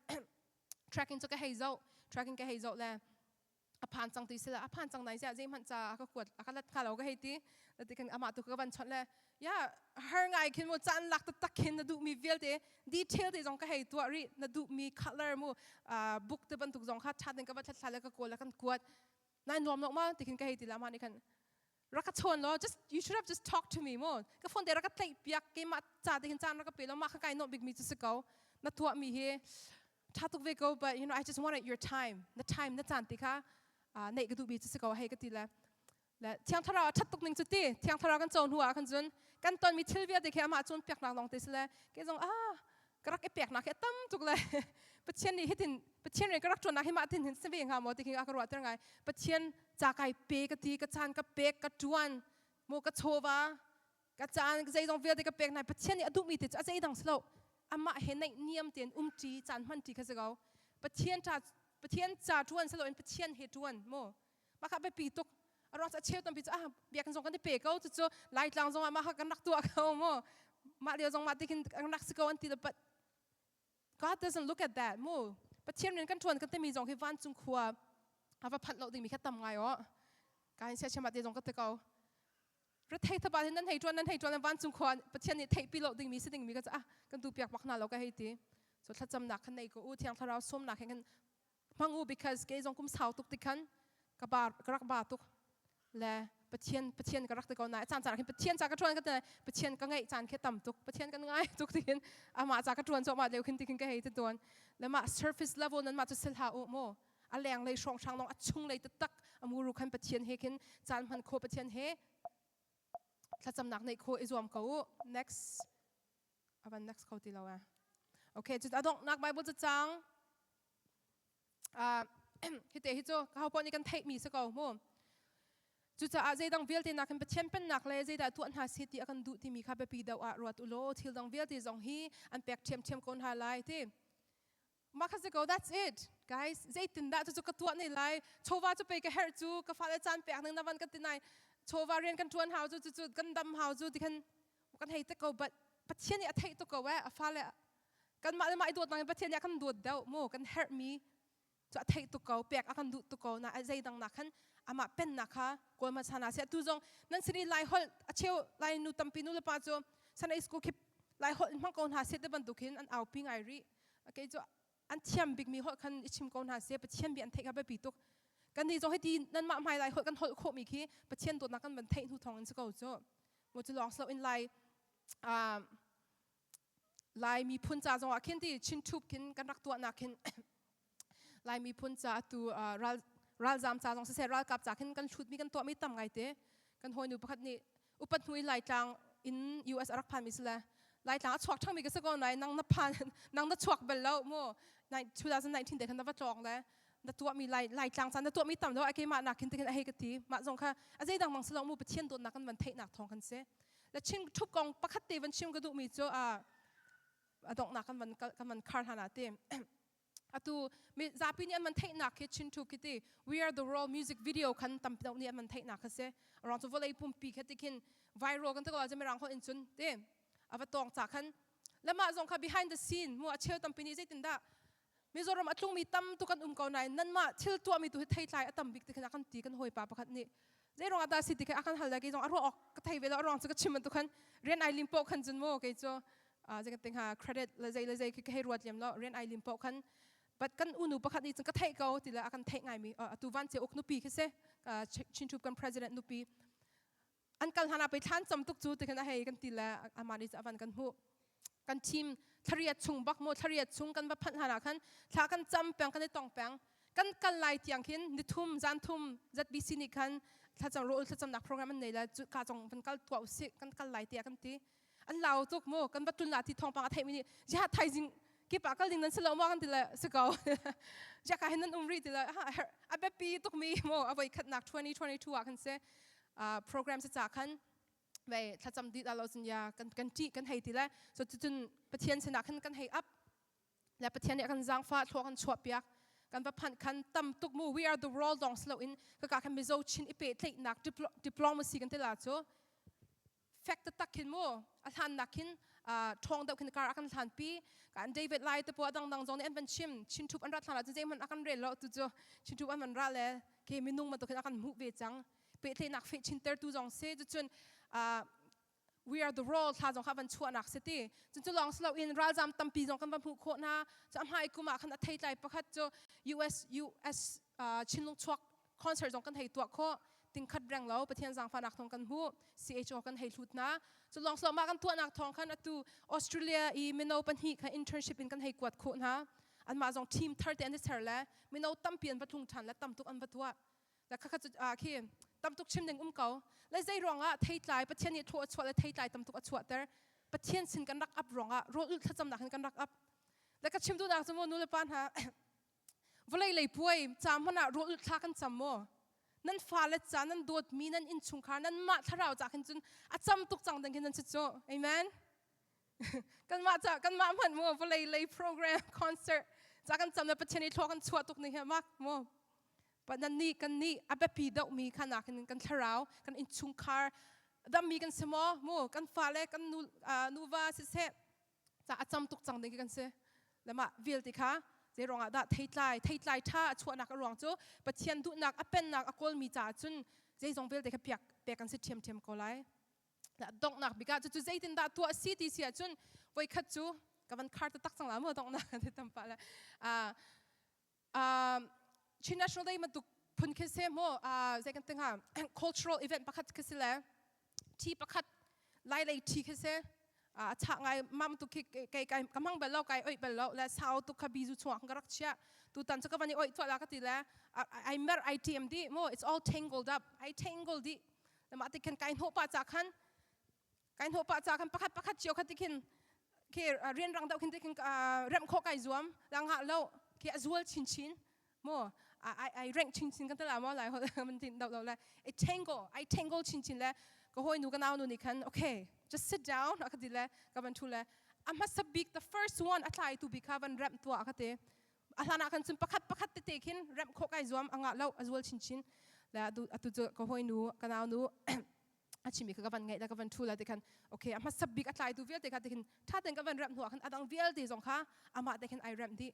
tracking cu ka hei zoh, tracking ka hei zoh le a phan cang ti sila, a phan cang nai sia, zeihmanh ca a ka kuat a ka lat hnga lo ka hei ti. Ti khan amah tu ka van chawnh le ya har ngai khin mu, caan lak taktak khin na duhmi vialte detail te zong ka hei tuah rih, na duhmi color mu, book te bantuk zong kha ṭha ten ka va thlatthla le ka kawl le kan kuat nai nuam lo ma ti khin ka hei ti la. Ma nih khan rak ka chawn law, just you should have just talked to me mu, ka phone te rak ka tlaih piak, keimah ca te hin caan rak ka pe law mah kha kai nuamh bik mi cu si ko. Na tuah mi hi tha tuk ve ko, but I just wanted your time, na time, na caan ti kha neih ka duh mi cu si ko hei ka ti le. Le Thiang Thlarau a ṭhat tuk ning cu ti, Thiang Thlarau kan co hnu ah khan cun kan ton mi thil vialte khi amah cawn piaknak lawng te si le ke zong ah ka rak i peknak hi a tam tuk le Pathian nih hitin Pathian rian ka rak ṭuannak hi mah tin hin si ve hnga maw ti khi a ka ruahter ngai. Pathian ca kai pe ka ti, ka caan ka pek, ka ṭuan mu, ka chawva, ka caan, zeizong vialte ka pek hna. Pathian nih a duhmi te cu a zeidang si lo, amah he naih niam tein umṭi, caan hmanṭi kha si ko. Pathian ca, Pathian ca ṭuan si loin Pathian he ṭuan mu, mah kha biapi tuk. A ruang cu a cheu tampi cu ah biakinn zong kan i pe ko, cucu Laitlang zong ah mah kha kan rak tuah ko mu, mah lio zong mah ti khin kan rak si ko an ti. But God doesn't look at that mu. Pathian rian kan ṭuan kan timi zong hi vancung khua a va phanh lo dingmi kha tam ngai aw. Ka in siachim te zong ka ti ko. Rethei thaba hin nan hei ṭuan, nan hei ṭuan, vancung khua Pathian nih theihpi lo dingmi si dingmi ka ah kan tu piak bak hna lo ka hei ti. So thlacamnak khan nei ko u, Thiang Thlarau sawmnak he kan hmang u, because kei zong kum sau tuk ti khan ka ba, ka rak ba tuk le Pathian ka rak ti ko na caan caan khin Pathian ca ka ṭuan ka ti, Pathian ka ngaih caan khi tam tuk, Pathian kan ngai tuk ti khin amah ca ka ṭuan cuahmah lio khin ti khin ka hei ti tuan le mah surface level nan mah cu sil hlah u mu, a leng lei hrawng hrang lawng, a chung lei taktak a muru khan Pathian he khin caan hman kho, Pathian he thlacamnak neih kho i zuam ko u. Next avan next kho ti lo eh. Okay, cu a donghnak Bible cu cang hite hi cu ka ho nih kan theihmi si ko mu. Cucaah zeidang vialte nakin Pathian pennak le zeidah tuah hna seh ti a kan duh timi kha biapi deuh ah ruat u law thil dang vialte zong hi an pek ṭhiamṭhiam ko hna lai ti. Mah kha si ko, that's it guys. Zeitindah cucu ka tuah ne lai? Chawva cu pei ka herh cu, ka fale caan pek ning na van ka ti nai, chawva rian kan ṭuan hau cu, cucu kan dam hau cu ti khan kan hei te ko. But Pathian nih a theih tuk ko eh, a fale kanmah le mah i dawt nang in Pathian nih a kan dawt deuh mu. Kan herhmi cu a theih tuk ko, pek a kan duh tuk ko na. Zeidang nak khan amah pennak kha kawl hmasa hna seh. Atu zong nan sin i Lai holh a cheu Lai nu tampi nu le pa cu Sunday school khi Lai holh in hmang ko hna seh ti bantuk hin an aupi ngai rih. Kei cu an thiam bikmi holh khan i chim ko hna seh, Pathian bia an theih kha biapi tuk. Kan nih zong hiti nanmah hmai Lai holh kan holh khawhmi khi Pathian dawtnak kan van theih hnu thawng in si ko cu mu. Cu lawng si loin Lai Lai miphun ca zong ah khin ti Chin Tube khin kan rak tuahnak khin Lai miphun ca atu ral ralzam ca zong siseh, ralkap ca khin kan hlutmi, kan tuahmi tam ngai te. Kan hawinu pakhat nih upat hnu in Laitlang in US a rak phanmi si le Laitlang a chuak ṭhangmi ka si ko nai, nang na phan, nang na chuak bal lo mu, 2019 te khan na va tlawng le na tuahmi Lai Laitlang ca na tuahmi tam lo a keimah nak khin te khin a hei ka ti. Mah zong kha a zeidang mang si lo mu, Pathian dawtnak kan van theihnak thawng kan si. Le Chin Tube kong pakhat te van chim ka duhmi cu a donghnak kan van khar hlan ah ti atu mi zapi nih an man theihnak khi Chin Tube khi ti We Are the World music video khan tampi deuh nih an man theihnak kha si. Arang cu vawlei pumpi kha ti khin viral kan ti ko la mirang holh in cun ti ava tawng ca khan lamah zong kha behind the scene mu a cheu tampi nih zeitindah Mizoram a tlungmi tam tu kan um ko nain nanmah thil tuahmi tu hi theitlai a tam bik ti khan a kan ti. Kan hawipa pakhat nih zei ruangah dah si ti kha a kan hal le kei zong a ruah awk ka thei ve lo. A ruang cu ka chim bantuk khan rian ai lim poh khan cun mu kei cu. Zei kan ha credit le zei le zei khi ka hei ruat liam lo rian ai lim paoh khan but kan unu pakhat nih cun ka theih ko ti le a kan theih ngaimi atu van ce uk nupi khi si Chin kan president nupi an kal hlan ah pei thlan cam tuk cu ti khan a hei kan ti le amah nih avan kan hmuh kan team thlariat chung bak mo thlariat chung kan va phanh hlan ah khan thla kan cam peng kan i tong peng kan kal lai tiang khin nithum zan thum ZBC nih khan thlacam ro thlacamnak program an nei la cu ka chong van kal tuah usih kan kal lai tiah kan ti an lau tuk mu kan va tun la ti thawngpang a theih mi nih ja thaizing kipa kal ding nan si lo ma kan ti le si ko ja ka hin nan um ri ti le a biapi tuk mi mo a voi khatnak 2022 ah kan si program si ca khan ve thlacam di da lo cun ya kan kan ṭih kan hei ti le so cucun Pathian sinah khan kan hei up le Pathian nih a kan zaangfah thlua kan chuah piak kan va phanh khan tam tuk mu we are the world dong slo in ka khan Mizo Chin i pehtlaihnak diplomacy kan ti la cu fek taktak khin mu a hlan nak khin ṭhawng deuh khin kar a kan hlan pi kan David Lai te po dang dang zong nih an van chim Chin thup an rat hlan ah cun zeihmanh a kan rel lo tu cu Chin thup an van ra le ke minung bantuk khin a kan hmuh ve cang pehtlaihnak feh chin tertu zong si cucun we are the world thla zong kha van chuahnak si ti cun cu lawng si loin ralzam tampi zong kan va hmuh khawh hna cu a hmai kum ah khan a theitlai pakhat cu US US Chinlung chuak concert zong kan hei tuah khawh tingkhat reng lo Pathian zaangfahnak thawng kan hmuh CHO kan hei hlut hna cu lawng si lo mah kan tuahnak thawng khan atu Australia i mino pahnih kha internship in kan hei kuat khawh hna anmah zong team thar te an i ser le mino tampi an va tlung ṭhan le tam tuk an va tuah le khakha cu khi tam tuk chim ding um ko le zei ruangah theitlai Pathian nih thaw a chuah le theitlai tam tuk a chuahter Pathian sin kan rak ap ruangah rawl ulh thlacamnak hin kan rak ap le ka chim duhnak cu mu nu le pa hna vawlei lei puai ca hmanh ah rawl ulh thla kan cam maw nan fale ca nan dawtmi nan innchungkhar nan mah thlarau ca khin cun a cam tuk cang ding khin nan si cu amen kanmah ca kanmah hmanh mu vawlei lei program concert ca kan cam le Pathian i thlua kan chuah tuk ni hi mak mu nan nih kan nih a biapi deuhmi kha nakin kan thlarau kan innchungkhar dammi kan si maw mu kan fale kan nu nuva siseh ca a cam tuk cang ding khi kan si le mah vialte kha zei ruangah dah theitlai theitlai ṭha a chuahnak a ruang cu Pathian duhnak a pennak a kawlmi caah cun zeizong vialte kha piak pek kan si ṭhiamṭhiam ko lai donghnak bik ah cucu zeitindah tuah si ti si ahcun voikhat cu ka van khar taktak cang la mu donghnak ti tampa le Chin National Day bantuk phun khi se mu zei kan tinga cultural event pakhat khi si le thi pakhat lai lei thi khi se a chah ngai mam tu khi kai kai ka mang bel lo kai oi bel lo le sau tu kha bizu chuak ka rak chia tu tan chu ka van i oi tuah la ka ti le ai mer ai tm di mo it's all tangled up ai tangle di le mah ti khan kai hnawh pa cha khan kai hnawh pa cha khan pakhat pakhat cio kha ti khin khi rian rang deuh khin ti khin rem khawh kai zuam la ngah lo khi a zual chin chin mo ai ai rank chin chin kan tala mo lai ho man tin do lo le i tangle I tangle chin chin le ka hoi nu ka nau nu nih khan okay just sit down a ka ti le ka van thu le a hmasa bik the first one a tlai tu bik kha van rem tua ka ti a hlan ah khan cun pakhat pakhat tete khin remh khawh kai zuam a ngah lo a zual chinchin le atu atu cu ka hoi nu ka nau nu a chimi kha ka van ngaih la ka van thu la ti khan okay a hmasa bik a tlaitu vialte kha ti khin tha ten ka van remh hnu ah khan adang vialte zong kha amah te khin ai remh dih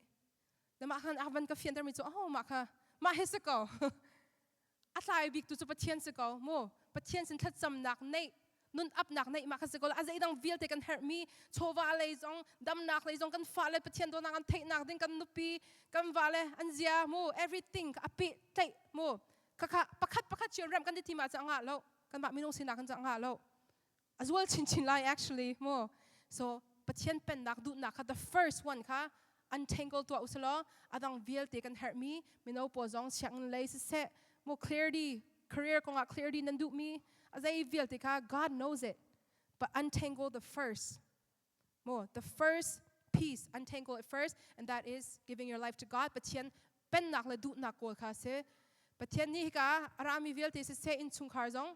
le mah khan a van ka fianter mi cu oh mah kha mah hi si ko a tlai bik tu cu Pathian si ko mu Pathian sin thlacamnak neih nun apnak neih mah kha si ko a zeidang vialte kan herhmi chawva lei zong damnak lei zong kan fa le Pathian dawtnak an theihnak ding kan nupi kan va le an zia mu everything a pe tleih mu khakha pakhat pakhat cio rem kan ti ma cu anga lo kan mah minung sinak kan cu anga lo a zual chinchin lai actually mu so Pathian pennak duhnak kha the first one kha untangle tuah usalaw adang vialte kan herhmi mino pawl zong sianginn lei siseh mu clarity career kongah clarity nan duhmi a zei vialte kha God knows it but untangle the first mo the first piece untangle it first and that is giving your life to God Pathian pennak le duhnak kawl kha si Pathian nih hika arami vialte siseh innchungkhar zong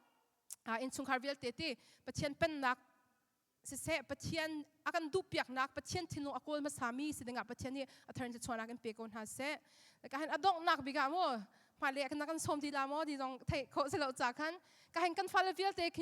innchungkhar vialte ti Pathian pennak siseh Pathian a kan duhpiaknak Pathian thinlung a kawl hmasami si dingah Pathian nih a thar in chuahnak in pe ko hna seh ka han a donghnak bik ah mu hmailei ah kan kan sawm ti la maw ti zong theih khawh si lo ca khan ka han kan fale vialte khi.